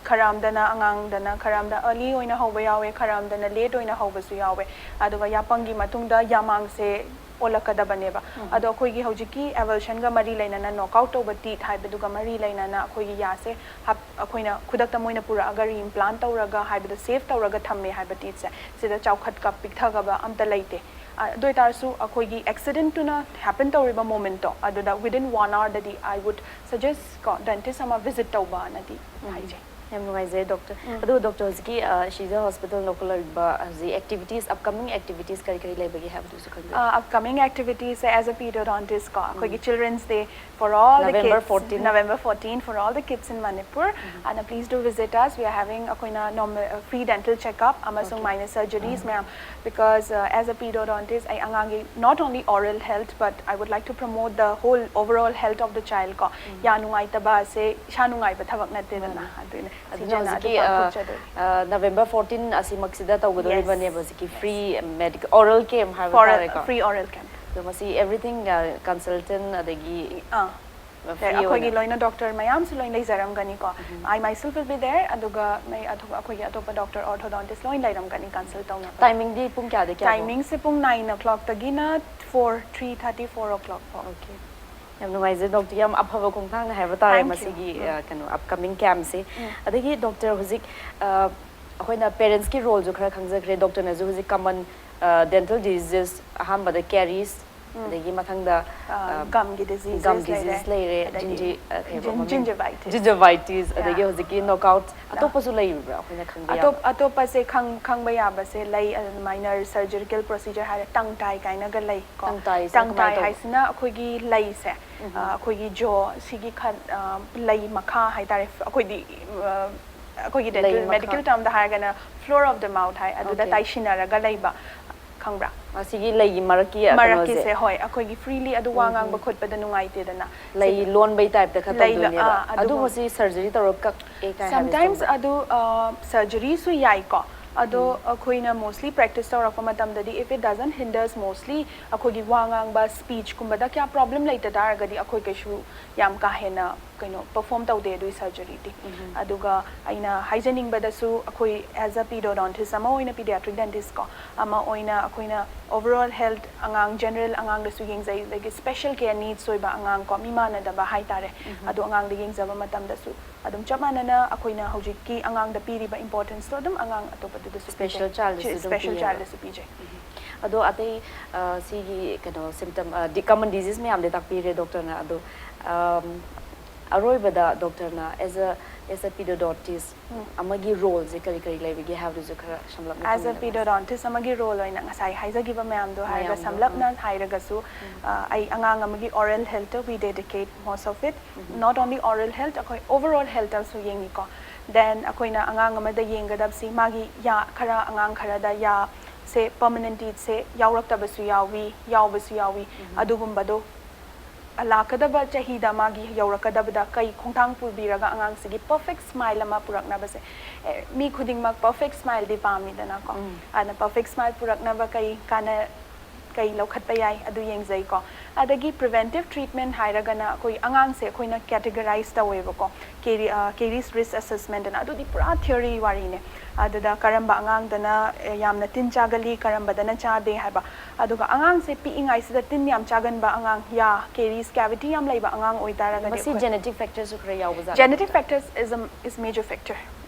ꯈꯔ ꯑꯃꯗꯅ ꯑꯉꯥꯡꯗꯅ, ꯈꯔ ꯑꯃꯗ ꯑꯔꯂꯤ ꯑꯣꯏꯅ ꯍꯧꯕ ꯌꯥꯎꯋꯦ, ꯈꯔ ꯑꯃꯗꯅ ꯂꯦꯠ ꯑꯣꯏꯅ ꯍꯧꯕꯁꯨ ꯌꯥꯎꯋꯦ꯫ ꯑꯗꯨꯒ ꯌꯥꯄꯪꯒꯤ ꯃꯇꯨꯡꯗ ꯌꯥꯃꯥꯡꯁꯦ ꯑꯣꯜꯂꯛꯀꯗꯕꯅꯦꯕ꯫ ꯑꯗꯣ ꯑꯩꯈꯣꯏꯒꯤ ꯍꯧꯖꯤꯛꯀꯤ ꯑꯦꯕꯜꯁꯟꯒ ꯃꯔꯤ ꯂꯩꯅꯅ, ꯅꯣꯛ ꯑꯥꯎꯠ ꯇꯧꯕ ꯇꯤꯠ ꯍꯥꯏꯕꯗꯨꯒ ꯃꯔꯤ ꯂꯩꯅꯅ ꯑꯩꯈꯣꯏꯒꯤ ꯌꯥꯁꯦ ꯑꯩꯈꯣꯏꯅ ꯈꯨꯗꯛꯇ ꯃꯣꯏꯅ ꯄꯨꯔꯛꯑꯒ ꯔꯤꯏꯝꯄ꯭ꯂꯥꯟ ꯇꯧꯔꯒ ꯍꯥꯏꯕꯗꯣ, ꯁꯦꯐ ꯇꯧꯔꯒ ꯊꯝꯃꯦ ꯍꯥꯏꯕ ꯇꯤꯠꯁꯦ, ꯁꯤꯗ ꯆꯥꯎꯈꯠꯀ ꯄꯤꯛꯊꯒꯕ ꯑꯝꯇ ꯂꯩꯇꯦ꯫ ꯑꯗꯨ ꯑꯣꯏꯇꯥꯔꯁꯨ ꯑꯩꯈꯣꯏꯒꯤ ꯑꯦꯛꯁꯤꯗꯦꯟꯇꯨꯅ ꯍꯦꯄꯟ ꯇꯧꯔꯤꯕ ꯃꯣꯃꯦꯟꯠꯇꯣ ꯑꯗꯨꯗ within one hour ꯗꯗꯤ I would suggest ꯀꯣ, ꯗꯦꯟꯇꯤꯁ ꯑꯃ ꯚꯤꯖꯤꯠ ꯇꯧꯕꯅꯗꯤ ꯍꯥꯏꯖꯩ꯫ ꯌꯥꯝ ꯅꯨꯡꯉꯥꯏꯖꯩ ꯗꯣꯛꯇꯔ꯫ ꯑꯗꯨ ꯗꯣꯛꯇꯔ, ꯍꯧꯖꯤꯛꯀꯤ ꯁꯤꯖ ꯍꯣꯁꯄꯤꯇꯥꯜ ꯂꯧꯈꯠꯂꯛꯂꯤꯕ ꯍꯧꯖꯤꯛ ꯑꯦꯛꯇꯤꯚꯤꯇꯤꯁ, ꯑꯞꯀꯃꯤꯡ ꯑꯦꯛꯇꯤꯚꯤꯇꯤꯁ ꯀꯔꯤ ꯀꯔꯤ ꯂꯩꯕꯒꯦ ꯍꯥꯏꯕꯗꯨꯁꯨ ꯈꯪꯖꯩ꯫ ꯑꯞꯀꯃꯤꯡ ꯑꯦꯛꯇꯤꯚꯤꯇꯤꯁꯁꯦ, as a periodontist ꯀꯣ, ꯑꯩꯈꯣꯏꯒꯤ Children's Day for all the November kids, fourteen. November fourteen, for all the kids in Manipur. And please do visit us. We are having ꯑꯩꯈꯣꯏꯅ normal, free dental checkup ꯑꯃꯁꯨꯡ minor surgeries ꯃꯌꯥꯝ, because as a periodontist ꯑꯩ ꯑꯉꯥꯡꯒꯤ not only oral health but I would like to promote the whole overall health of the child ꯀꯣ꯫ ꯌꯥ ꯅꯨꯡꯉꯥꯏꯇꯕ ꯑꯁꯦ ꯏꯁꯥ ꯅꯨꯡꯉꯥꯏꯕ ꯊꯕꯛ ꯅꯠꯇꯦꯗꯅ꯫ ꯑꯗꯨꯅ ꯑꯗꯨꯅ ꯍꯧꯖꯤꯛꯀꯤ ꯅꯕꯦꯝꯕꯔ ꯐꯣꯔꯇꯤꯟ ꯑꯁꯤꯃꯛꯁꯤꯗ ꯇꯧꯒꯗꯧꯔꯤꯕꯅꯦꯕ ꯍꯧꯖꯤꯛꯀꯤ free medical oral camp ꯍꯥꯏꯕ ꯇꯥꯔꯦꯀꯣ? Free oral camp. ꯑꯗꯣ ꯃꯁꯤ everything consultant ꯑꯗꯒꯤ ꯑꯥ ꯑꯩꯈꯣꯏꯒꯤ ꯂꯣꯏꯅ doctor ꯃꯌꯥꯝꯁꯨ ꯂꯣꯏ ꯂꯩꯖꯔꯝꯒꯅꯤꯀꯣ. I myself will be there. ꯑꯗꯨꯒ ꯑꯩꯈꯣꯏꯒꯤ ꯑꯇꯣꯞꯄ doctor orthodontist ꯂꯣꯏ ꯂꯩꯔꯝꯒꯅꯤ consult ꯇꯧꯅꯕ. Timingꯗꯤ ꯄꯨꯡ ꯀꯌꯥꯗꯒꯤ ꯀꯌꯥ ꯐꯥꯎ? Timingꯁꯦ ꯄꯨꯡ nine o'clockꯇꯒꯤꯅ four, three thirty, four o'clock ꯐꯥꯎ. Okay. ꯌꯥꯝ ꯅꯨꯡꯉꯥꯏꯖꯩ doctor, ꯌꯥꯝ ꯑꯐꯕ ꯈꯣꯡꯊꯥꯡꯅ ꯍꯥꯏꯕ ꯇꯥꯔꯦ ꯃꯁꯤꯒꯤ ꯀꯩꯅꯣ upcoming campꯁꯦ꯫ ꯑꯗꯒꯤ doctor, ꯍꯧꯖꯤꯛ ꯑꯩꯈꯣꯏꯅ parentsꯀꯤ roleꯁꯨ ꯈꯔ ꯈꯪꯖꯈ꯭ꯔꯦ, doctorꯅꯁꯨ ꯍꯧꯖꯤꯛ common dental diseases ꯑꯍꯥꯟꯕꯗ caries, ꯑꯗꯒꯤ ꯃꯊꯪꯗ gumꯒꯤ diseases gum disease ꯂꯩꯔꯦ, ꯑꯗꯒꯤ gingi- ꯑ, ꯀꯩꯕ ꯃꯃꯤꯡ? Gingivitis. Gingivitis, ꯑꯗꯒꯤ ꯍꯧꯖꯤꯛꯀꯤ knockout, ꯑꯇꯣꯞꯄꯁꯨ ꯂꯩꯕ꯭ꯔꯥ ꯑꯩꯈꯣꯏꯅ ꯈꯪꯕ ꯌꯥꯕ? ꯑꯇꯣꯞ ꯑꯇꯣꯞꯄꯁꯦ ꯈꯪ ꯈꯪꯕ ꯌꯥꯕꯁꯦ ꯂꯩ꯫ ꯑꯗꯨꯃꯥꯏꯅ surgical procedure ꯍꯥꯏꯔ tongue tie ꯀꯥꯏꯅꯒ ꯂꯩ ꯀꯣ. Tongue tieꯁꯦ Tongue ꯀꯃꯥꯏꯅ tie ꯇꯧꯕ? ꯍꯥꯏꯁꯤꯅ ꯑꯩꯈꯣꯏꯒꯤ ꯂꯩꯁꯦ, ꯑ, ꯑꯩꯈꯣꯏꯒꯤ jaw ꯁꯤꯒꯤ ꯈ ꯑ, ꯂꯩ ꯃꯈꯥ ꯍꯥꯏꯇꯥꯔꯦ, ꯑꯩꯈꯣꯏꯗꯤ ꯑ, ꯑꯩꯈꯣꯏꯒꯤ ꯂꯩ dental ꯃꯈꯥ꯫ Medical termꯗ ꯍꯥꯏꯔꯒꯅ floor of the mouth ꯍꯥꯏ, ꯑꯗꯨꯗ Okay. ꯇꯥꯏꯁꯤꯟꯅꯔꯒ ꯂꯩꯕ, ꯈꯪꯕ꯭ꯔꯥ? ꯑꯁꯤꯒꯤ ꯂꯩꯒꯤ ꯃꯔꯛꯀꯤ ꯀꯩꯅꯣꯁꯦ? ꯃꯔꯛꯀꯤꯁꯦ, ꯍꯣꯏ, ꯑꯩꯈꯣꯏꯒꯤ freely ꯑꯗꯨ ꯋꯥ ꯉꯥꯡꯕ ꯈꯣꯠꯄꯗ ꯅꯨꯡꯉꯥꯏꯇꯦꯗꯅ꯫ ꯂꯩ ꯁꯤꯒꯤ ꯂꯣꯟꯕꯩ typeꯇ ꯈꯔ ꯂꯩꯗ- ꯇꯧꯗꯣꯏꯅꯦꯕ꯫ ꯑꯥ, ꯑꯗꯨꯒꯨꯝ- ꯑꯗꯨꯕꯨ ꯁꯤ surgery ꯇꯧꯔꯒ ꯀꯛꯑꯦ ꯀꯥꯏ ꯍꯥꯏꯕꯁꯤ Sometimes ꯇꯧꯕ꯭ꯔꯥ? ꯑꯗꯨ surgeryꯁꯨ ꯌꯥꯏꯀꯣ, ꯑꯗꯣ ꯑꯩꯈꯣꯏꯅ mostly practice ꯇꯧꯔꯛꯄ ꯃꯇꯝꯗꯗꯤ, if it doesn't hinders mostly ꯑꯩꯈꯣꯏꯒꯤ ꯋꯥ ꯉꯥꯡꯕ speechꯀꯨꯝꯕꯗ ꯀꯌꯥ problem ꯂꯩꯇ ꯇꯥꯔꯒꯗꯤ ꯑꯩꯈꯣꯏ ꯀꯩꯁꯨ ꯌꯥꯝ ꯀꯥ ꯍꯦꯟꯅ ꯀꯩꯅꯣ perform ꯇꯧꯗꯦ ꯑꯗꯨꯒꯤ surgeryꯗꯤ꯫ ꯑꯗꯨꯒ ꯑꯩꯅ ꯍꯥꯏꯖꯅꯤꯡꯕꯗꯁꯨ, ꯑꯩꯈꯣꯏ as a pediodontist ꯑꯃ ꯑꯣꯏꯅ, pediatric dentist ꯀꯣ ꯑꯃ ꯑꯣꯏꯅ, ꯑꯩꯈꯣꯏꯅ overall health, ꯑꯉꯥꯡ general ꯑꯉꯥꯡꯗꯁꯨ ꯌꯦꯡꯖꯩ, ꯑꯗꯒꯤ special care needs ꯑꯣꯏꯕ ꯑꯉꯥꯡ ꯀꯣ, ꯃꯤ ꯃꯥꯟꯅꯗꯕ ꯍꯥꯏꯇꯥꯔꯦ, ꯑꯗꯣ ꯑꯉꯥꯡꯗ ꯌꯦꯡꯖꯕ ꯃꯇꯝꯗꯁꯨ ꯑꯗꯨꯝ ꯆꯞ ꯃꯥꯟꯅꯅ ꯑꯩꯈꯣꯏꯅ ꯍꯧꯖꯤꯛꯀꯤ ꯑꯉꯥꯡꯗ ꯄꯤꯔꯤꯕ importanceꯇꯣ ꯑꯗꯨꯝ ꯑꯉꯥꯡ ꯑꯇꯣꯞꯄꯗꯨꯗꯁꯨ ꯄꯤꯖꯩ꯫ Special childꯗꯁꯨ ꯑꯗꯨꯝ Special ꯄꯤꯌꯦꯕ꯫ Childꯗꯁꯨ ꯄꯤꯖꯩ꯫ ꯑꯗꯣ ꯑꯇꯩ ꯑ, ꯁꯤꯒꯤ ꯀꯩꯅꯣ symptom, ꯑ, ꯗꯤ- common disease ꯃꯌꯥꯝꯗꯤ ꯇꯥꯛꯄꯤꯔꯦ doctorꯅ꯫ ꯑꯗꯣ ꯑꯝ, ꯑꯔꯣꯏꯕꯗ doctorꯅ as a as a pediodontist ꯑꯃꯒꯤ roleꯁꯦ ꯀꯔꯤ ꯀꯔꯤ ꯂꯩꯕꯒꯦ ꯍꯥꯏꯕꯗꯨꯁꯨ ꯈꯔ ꯁꯝꯂꯞꯅ As a ꯊꯝꯕꯤꯔꯝꯃꯨ꯫ Pediodontist ꯑꯃꯒꯤ role ꯑꯣꯏꯅ ꯉꯁꯥꯏ ꯍꯥꯏꯖꯈꯤꯕ ꯃꯌꯥꯝꯗꯣ ꯍꯥꯏꯔꯒ ꯃꯌꯥꯝꯗꯣ, ꯁꯝꯂꯞꯅ ꯍꯥꯏꯔꯒꯁꯨ, ꯑ, ꯑꯩ ꯑꯉꯥꯡ ꯑꯃꯒꯤ oral healthꯇ we dedicate most of it. Not only oral health, ꯑꯩꯈꯣꯏ overall healthꯇꯁꯨ ꯌꯦꯡꯉꯤꯀꯣ꯫ Then ꯑꯩꯈꯣꯏꯅ ꯑꯉꯥꯡ ꯑꯃꯗ ꯌꯦꯡꯒꯗꯕꯁꯤ ꯃꯥꯒꯤ ꯌꯥ ꯈꯔ, ꯑꯉꯥꯡ ꯈꯔꯗ ꯌꯥꯁꯦ permanent teethꯁꯦ ꯌꯥꯎꯔꯛꯇꯕꯁꯨ ꯌꯥꯎꯏ, ꯌꯥꯎꯕꯁꯨ ꯌꯥꯎꯏ꯫ ꯑꯗꯨꯒꯨꯝꯕꯗꯣ ꯂꯥꯛꯀꯗꯕ ꯆꯍꯤꯗ ꯃꯥꯒꯤ ꯌꯧꯔꯛꯀꯗꯕꯗ ꯀꯩ ꯈꯣꯡꯊꯥꯡ ꯄꯨꯕꯤꯔꯒ ꯑꯉꯥꯡꯁꯤꯒꯤ perfect smile ꯑꯃ ꯄꯨꯔꯛꯅꯕꯁꯦ? ꯑꯦ, ꯃꯤ ꯈꯨꯗꯤꯡꯃꯛ perfect smileꯗꯤ ꯄꯥꯝꯃꯤꯗꯅꯀꯣ꯫ ꯑꯗꯨꯅ perfect smile ꯄꯨꯔꯛꯅꯕ ꯀꯩ ꯀꯥꯟꯅ ꯀꯩ ꯂꯧꯈꯠꯄ ꯌꯥꯏ ꯑꯗꯨ ꯌꯦꯡꯖꯩꯀꯣ꯫ ꯑꯗꯒꯤ preventive treatment ꯍꯥꯏꯔꯒꯅ ꯑꯩꯈꯣꯏ ꯑꯉꯥꯡꯁꯦ ꯑꯩꯈꯣꯏꯅ categorize ꯇꯧꯋꯦꯕꯀꯣ꯫ ꯀꯦꯔꯤ ꯀꯦꯔꯤꯁ ꯔꯤꯁ ꯑꯦꯁꯦꯁꯃꯦꯟꯠ ꯑꯅ, ꯑꯗꯨꯗꯤ ꯄꯨꯔꯥ theory ꯋꯥꯔꯤꯅꯦ꯫ ꯑꯗꯨꯗ ꯀꯔꯝꯕ ꯑꯉꯥꯡꯗꯅ ꯌꯥꯝꯅ ꯇꯤꯟ ꯆꯥꯒꯜꯂꯤ, ꯀꯔꯝꯕꯗꯅ ꯆꯥꯗꯦ ꯍꯥꯏꯕ꯫ ꯑꯗꯨꯒ ꯑꯉꯥꯡꯁꯦ ꯄꯤꯛꯏꯉꯩꯁꯤꯗ ꯇꯤꯟ ꯌꯥꯝ ꯆꯥꯒꯟꯕ ꯑꯉꯥꯡ, ꯌꯥ ꯀꯦꯔꯤꯁ ꯀꯦꯕꯤꯇꯤ ꯌꯥꯝ ꯂꯩꯕ ꯑꯉꯥꯡ ꯑꯣꯏꯇꯥꯔꯒꯗꯤ ꯃꯁꯤ genetic factorꯁꯨ ꯈꯔ ꯌꯥꯎꯕ ꯖꯥꯠꯂ? Genetic factors is a, is major factor꯫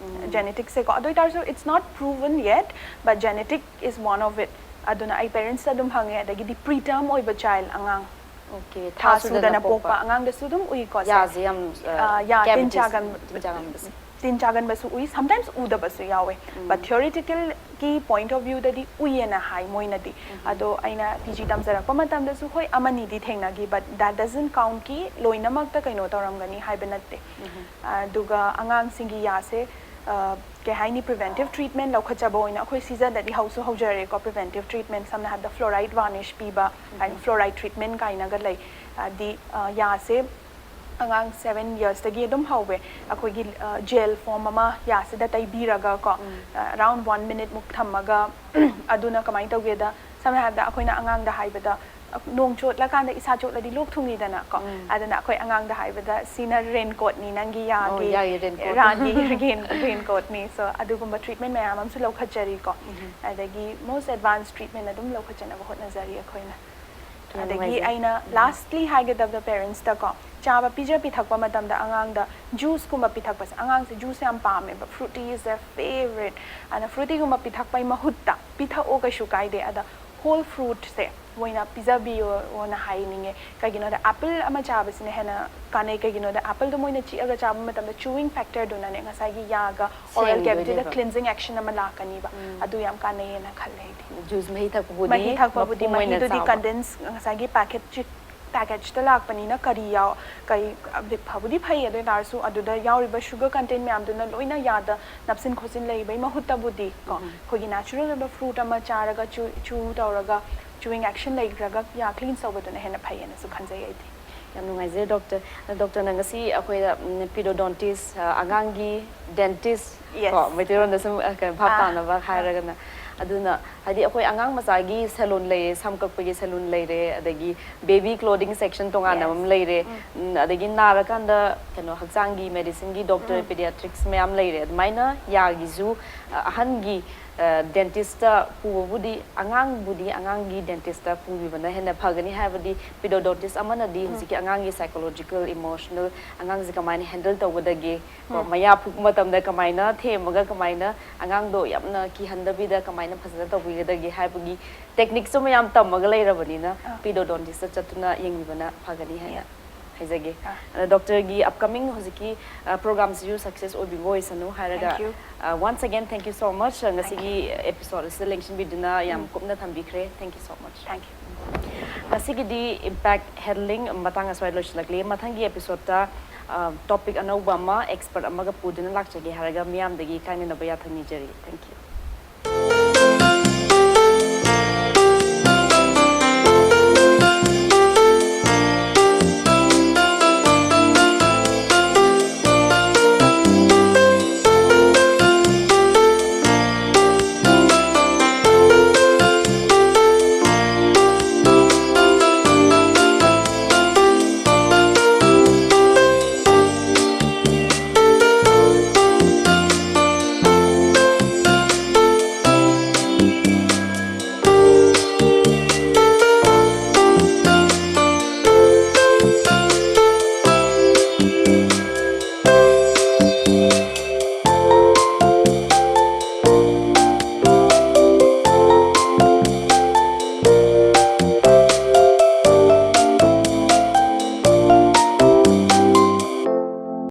Geneticꯁꯦꯀꯣ, ꯑꯗꯨ ꯑꯣꯏꯇꯥꯔꯁꯨ it's not proven yet, but genetic is one of it꯫ ꯑꯗꯨꯅ ꯑꯩ parentsꯇ ꯑꯗꯨꯝ ꯍꯪꯉꯦ꯫ ꯑꯗꯒꯤꯗꯤ preterm ꯑꯣꯏꯕ child, ꯑꯉꯥꯡ Okay, ꯊꯥ ꯁꯨꯗꯅ ꯄꯣꯛꯄ ꯑꯉꯥꯡꯗꯁꯨ ꯑꯗꯨꯝ ꯎꯏꯀꯣ ꯁꯦ꯫ ꯌꯥꯁꯦ ꯌꯥꯝ ꯑ, ꯌꯥ ꯇꯤꯟ ꯆꯥꯒꯟ ꯇꯤꯟ ꯆꯥꯒꯟꯕꯁꯦ꯫ ꯇꯤꯟ ꯆꯥꯒꯟꯕꯁꯨ ꯎꯏ, sometimes ꯎꯗꯕꯁꯨ ꯌꯥꯎꯋꯦ꯫ But theoreticalꯒꯤ point of viewꯗꯗꯤ ꯎꯏꯌꯦꯅ ꯍꯥꯏ ꯃꯣꯏꯅꯗꯤ꯫ ꯑꯗꯣ ꯑꯩꯅ ꯄꯤ ꯖꯤ ꯇꯝꯖꯔꯛꯄ ꯃꯇꯝꯗꯁꯨ ꯍꯣꯏ ꯑꯃꯅꯤꯗꯤ ꯊꯦꯡꯅꯈꯤ, but that doesn't countꯀꯤ ꯂꯣꯏꯅꯃꯛꯇ ꯀꯩꯅꯣ ꯇꯧꯔꯝꯒꯅꯤ ꯍꯥꯏꯕ ꯅꯠꯇꯦ꯫ ꯑꯗꯨꯒ ꯑꯉꯥꯡꯁꯤꯡꯒꯤ ꯌꯥꯁꯦ ꯑ, ꯀꯩ ꯍꯥꯏꯅꯤ, preventive treatment ꯂꯧꯈꯠꯆꯕ ꯑꯣꯏꯅ ꯑꯩꯈꯣꯏ ꯁꯤꯖꯗꯗꯤ ꯍꯧꯁꯨ ꯍꯧꯖꯔꯦꯀꯣ꯫ Preventive treatment ꯁꯝꯅ ꯍꯥꯏꯔꯕꯗ fluoride varnish ꯄꯤꯕ, ꯍꯥꯏꯅ fluoride treatment ꯀꯥꯏꯅꯒ ꯂꯩ꯫ ꯍꯥꯏꯗꯤ ꯑ, ꯌꯥꯁꯦ ꯑꯉꯥꯡ seven yearsꯇꯒꯤ ꯑꯗꯨꯝ ꯍꯧꯋꯦ꯫ ꯑꯩꯈꯣꯏꯒꯤ gel form ꯑꯃ ꯌꯥꯁꯤꯗ ꯇꯩꯕꯤꯔꯒ ꯀꯣ, around one minuteꯃꯨꯛ ꯊꯝꯃꯒ ꯑꯗꯨꯅ ꯀꯃꯥꯏꯅ ꯇꯧꯒꯦꯗ, ꯁꯝꯅ ꯍꯥꯏꯔꯕꯗ ꯑꯩꯈꯣꯏꯅ ꯑꯉꯥꯡꯗ ꯍꯥꯏꯕꯗ, ꯅꯣꯡ ꯆꯣꯠꯂꯀꯥꯟꯗ ꯏꯁꯥ ꯆꯣꯠꯂꯗꯤ ꯂꯣꯛ ꯊꯨꯡꯉꯤꯗꯅ ꯀꯣ꯫ ꯑꯗꯨꯅ ꯑꯩꯈꯣꯏ ꯑꯉꯥꯡꯗ ꯍꯥꯏꯕꯗ, "ꯁꯤꯅ raincoatꯅꯤ, ꯅꯪꯒꯤ ꯌꯥꯒꯤ ꯌꯥꯒꯤ raincoat꯫ ꯔꯥꯒꯤ rain raincoatꯅꯤ"꯫ So ꯑꯗꯨꯒꯨꯝꯕ treatment ꯃꯌꯥꯝ ꯑꯃꯁꯨ ꯂꯧꯈꯠꯆꯔꯤꯀꯣ꯫ ꯑꯗꯒꯤ most advanced treatment ꯑꯗꯨꯝ ꯂꯧꯈꯠꯆꯅꯕ ꯍꯣꯠꯅꯖꯔꯤ ꯑꯩꯈꯣꯏꯅ꯫ ꯌꯥꯝ ꯑꯗꯒꯤ ꯅꯨꯡꯉꯥꯏꯖꯩ꯫ ꯑꯩꯅ lastly ꯍꯥꯏꯒꯗꯕꯗ parentsꯇꯀꯣ, ꯆꯥꯕ ꯄꯤꯖ ꯄꯤꯊꯛꯄ ꯃꯇꯝꯗ ꯑꯉꯥꯡꯗ juiceꯀꯨꯝꯕ ꯄꯤꯊꯛꯄꯁꯦ, ꯑꯉꯥꯡꯁꯦ juice ꯌꯥꯝ ꯄꯥꯝꯃꯦꯕ, fruity is their favorite꯫ ꯑꯗꯨꯅ fruityꯒꯨꯝꯕ ꯄꯤꯊꯛꯄꯩ ꯃꯍꯨꯠꯇ ꯄꯤꯊꯛꯑꯣ, ꯀꯩꯁꯨ ꯀꯥꯏꯗꯦ꯫ ꯑꯗ whole fruitꯁꯦ ꯃꯣꯏꯅ ꯄꯤꯖꯕꯤꯌꯣꯅ ꯍꯥꯏꯅꯤꯡꯉꯦ꯫ ꯀꯩꯒꯤꯅꯣꯗ apple ꯑꯃ ꯆꯥꯕꯁꯤꯅ ꯍꯦꯟꯅ ꯀꯥꯟꯅꯩ꯫ ꯀꯩꯒꯤꯅꯣꯗ appleꯗꯣ ꯃꯣꯏꯅ ꯆꯤꯛꯑꯒ ꯆꯥꯕ ꯃꯇꯝꯗ chewing factorꯗꯨꯅꯅꯦ ꯉꯁꯥꯏꯒꯤ ꯌꯥꯒ oral cavityꯗ ꯁꯦꯡꯗꯣꯏꯅꯦꯕ꯫ Cleansing action ꯑꯃ ꯂꯥꯛꯀꯅꯤꯕ꯫ ꯑꯗꯨ ꯌꯥꯝ ꯀꯥꯟꯅꯩꯌꯦꯅ ꯈꯜꯂꯦ ꯑꯩꯗꯤ꯫ Juice ꯃꯍꯤ ꯊꯛꯄꯕꯨꯗꯤ ꯃꯍꯤ ꯊꯛꯄꯕꯨꯗꯤ, ꯃꯄꯨꯝ ꯑꯣꯏꯅ ꯃꯍꯤꯗꯨꯗꯤ ꯆꯥꯕ꯫ Condense ꯉꯁꯥꯏꯒꯤ packetꯁꯤ packetꯇ ꯂꯥꯛꯄꯅꯤꯅ ꯀꯔꯤ ꯌꯥꯎ ꯀꯔꯤ ꯐꯕꯨꯗꯤ ꯐꯩ, ꯑꯗꯨ ꯑꯣꯏꯇꯥꯔꯁꯨ ꯑꯗꯨꯗ ꯌꯥꯎꯔꯤꯕ sugar content ꯃꯌꯥꯝꯗꯨꯅ ꯂꯣꯏꯅ ꯌꯥꯗ ꯅꯞꯁꯤꯟ ꯈꯣꯠꯆꯤꯟ ꯂꯩꯕꯩ ꯃꯍꯨꯠꯇꯕꯨꯗꯤ ꯀꯣ, ꯑꯩꯈꯣꯏꯒꯤ natural ꯑꯣꯏꯕ fruit ꯑꯃ ꯆꯥꯔꯒ chew chew ꯇꯧꯔꯒ chewing action ꯂꯩꯈ꯭ꯔꯒ ꯌꯥ clean ꯇꯧꯕꯗꯨꯅ ꯍꯦꯟꯅ ꯐꯩꯌꯦꯅꯁꯨ ꯈꯟꯖꯩ ꯑꯩꯗꯤ꯫ ꯌꯥꯝ ꯅꯨꯡꯉꯥꯏꯖꯔꯦ ꯗꯣꯛꯇꯔ꯫ ꯗꯣꯛꯇꯔꯅ ꯉꯁꯤ ꯑꯩꯈꯣꯏꯗ ꯄꯤꯗꯣꯗꯣꯟꯇꯤꯁ, ꯑꯉꯥꯡꯒꯤ ꯗꯦꯟꯇꯤꯁ, Yes. ꯀꯣ, ꯃꯩꯇꯩꯂꯣꯟꯗ ꯁꯨꯝ ꯑ, ꯀꯩꯅꯣ, ꯚꯥꯞ ꯑꯥ. ꯇꯥꯅꯕ ꯍꯥꯏꯔꯒꯅ, ꯑꯗꯨꯅ ꯍꯥꯏꯗꯤ ꯑꯩꯈꯣꯏ ꯑꯉꯥꯡ ꯃꯆꯥꯒꯤ ꯁꯦꯂꯨꯟ ꯂꯩꯔꯦ, ꯁꯝ ꯀꯛꯄꯒꯤ ꯁꯦꯂꯨꯟ ꯂꯩꯔꯦ, ꯑꯗꯒꯤ ꯕꯦꯕꯤ ꯀ꯭ꯂꯣꯗꯤꯡ ꯁꯦꯛꯁꯟ ꯇꯣꯉꯥꯟꯅ Yes. ꯑꯃ ꯂꯩꯔꯦ, ꯎꯝ, ꯑꯗꯒꯤ ꯅꯥꯔꯀꯥꯟꯗ ꯀꯩꯅꯣ ꯍꯛꯆꯥꯡꯒꯤ ꯃꯦꯗꯤꯁꯤꯟꯒꯤ ꯗꯣꯛꯇꯔ, ꯄꯦꯗꯤꯌꯥꯇ꯭ꯔꯤꯛꯁ ꯃꯌꯥꯝ ꯂꯩꯔꯦ꯫ ꯑꯗꯨꯃꯥꯏꯅ ꯌꯥꯒꯤꯁꯨ ꯑ, ꯑꯍꯟꯒꯤ ꯗꯦꯟꯇꯤꯁꯇ ꯄꯨꯕꯕꯨꯗꯤ, ꯑꯉꯥꯡꯕꯨꯗꯤ ꯑꯉꯥꯡꯒꯤ ꯗꯦꯟꯇꯤꯁꯇ ꯄꯨꯕꯤꯕꯅ ꯍꯦꯟꯅ ꯐꯒꯅꯤ꯫ ꯍꯥꯏꯕꯗꯤ ꯄꯤꯗꯣꯗꯣꯟꯇꯤꯁ ꯑꯃꯅꯗꯤ ꯍꯧꯖꯤꯛꯀꯤ ꯑꯉꯥꯡꯒꯤ ꯁꯥꯏꯀꯣꯂꯣꯖꯤꯀꯦꯜ, ꯏꯃꯣꯁꯅꯦꯜ, ꯑꯉꯥꯡꯁꯦ ꯀꯃꯥꯏꯅ ꯍꯦꯟꯗꯜ ꯇꯧꯒꯗꯒꯦ, ꯀꯣ, ꯃꯌꯥ ꯐꯨꯛꯄ ꯃꯇꯝꯗ ꯀꯃꯥꯏꯅ ꯊꯦꯝꯃꯒ ꯀꯃꯥꯏꯅ ꯑꯉꯥꯡꯗꯣ ꯌꯥꯝꯅ ꯀꯤꯍꯟꯗꯕꯤꯗ ꯀꯃꯥꯏꯅ ꯐꯖꯅ ꯇꯧꯕꯤꯒꯗꯒꯦ ꯍꯥꯏꯕꯒꯤ ꯇꯦꯛꯅꯤꯛꯁꯨ ꯃꯌꯥꯝ ꯇꯝꯃꯒ ꯂꯩꯔꯕꯅꯤꯅ, ꯑꯥ. ꯄꯤꯗꯣꯗꯣꯟꯇꯤꯁꯇ ꯆꯠꯇꯨꯅ ꯌꯦꯡꯕꯤꯕꯅ ꯐꯒꯅꯤ ꯍꯥꯏꯅ Yeah. ꯍꯥꯏꯖꯒꯦ꯫ ꯑꯥ. ꯑꯗ ꯗꯣꯛꯇꯔꯒꯤ ꯑꯞꯀꯃꯤꯡ ꯍꯧꯖꯤꯛꯀꯤ ꯄ꯭ꯔꯣꯒ꯭ꯔꯥꯝꯁꯤꯁꯨ ꯁꯛꯁꯦꯁ ꯑꯣꯏꯕꯤꯕ ꯑꯣꯏꯁꯅꯨ ꯍꯥꯏꯔꯒ, Thank you. Once again, thank you so much, ꯉꯁꯤꯒꯤ ꯑꯦꯄꯤꯁꯣꯗ ꯑꯁꯤꯗ ꯂꯦꯡꯁꯤꯟꯕꯤꯗꯨꯅ ꯌꯥꯝ ꯀꯨꯞꯅ ꯊꯝꯕꯤꯈ꯭ꯔꯦ꯫ Thank you so much. Thank you. ꯉꯁꯤꯒꯤꯗꯤ ꯏꯝꯄꯦꯛ ꯍꯦꯟꯗꯂꯤꯡ ꯃꯇꯥꯡ ꯑꯁ꯭ꯋꯥꯏꯗ ꯂꯣꯏꯁꯤꯜꯂꯛꯂꯤ꯫ ꯃꯊꯪꯒꯤ ꯑꯦꯄꯤꯁꯣꯗꯇ ꯇꯣꯄꯤꯛ ꯑꯅꯧꯕ ꯑꯃ, ꯑꯦꯛꯁꯄꯔꯠ ꯑꯃꯒ ꯄꯨꯗꯨꯅ ꯂꯥꯛꯆꯒꯦ ꯍꯥꯏꯔꯒ ꯃꯤꯌꯥꯝꯗꯒꯤ ꯀꯥꯏꯅꯅꯕ ꯌꯥꯊꯪ ꯅꯤꯖꯔꯤ꯫ Thank you.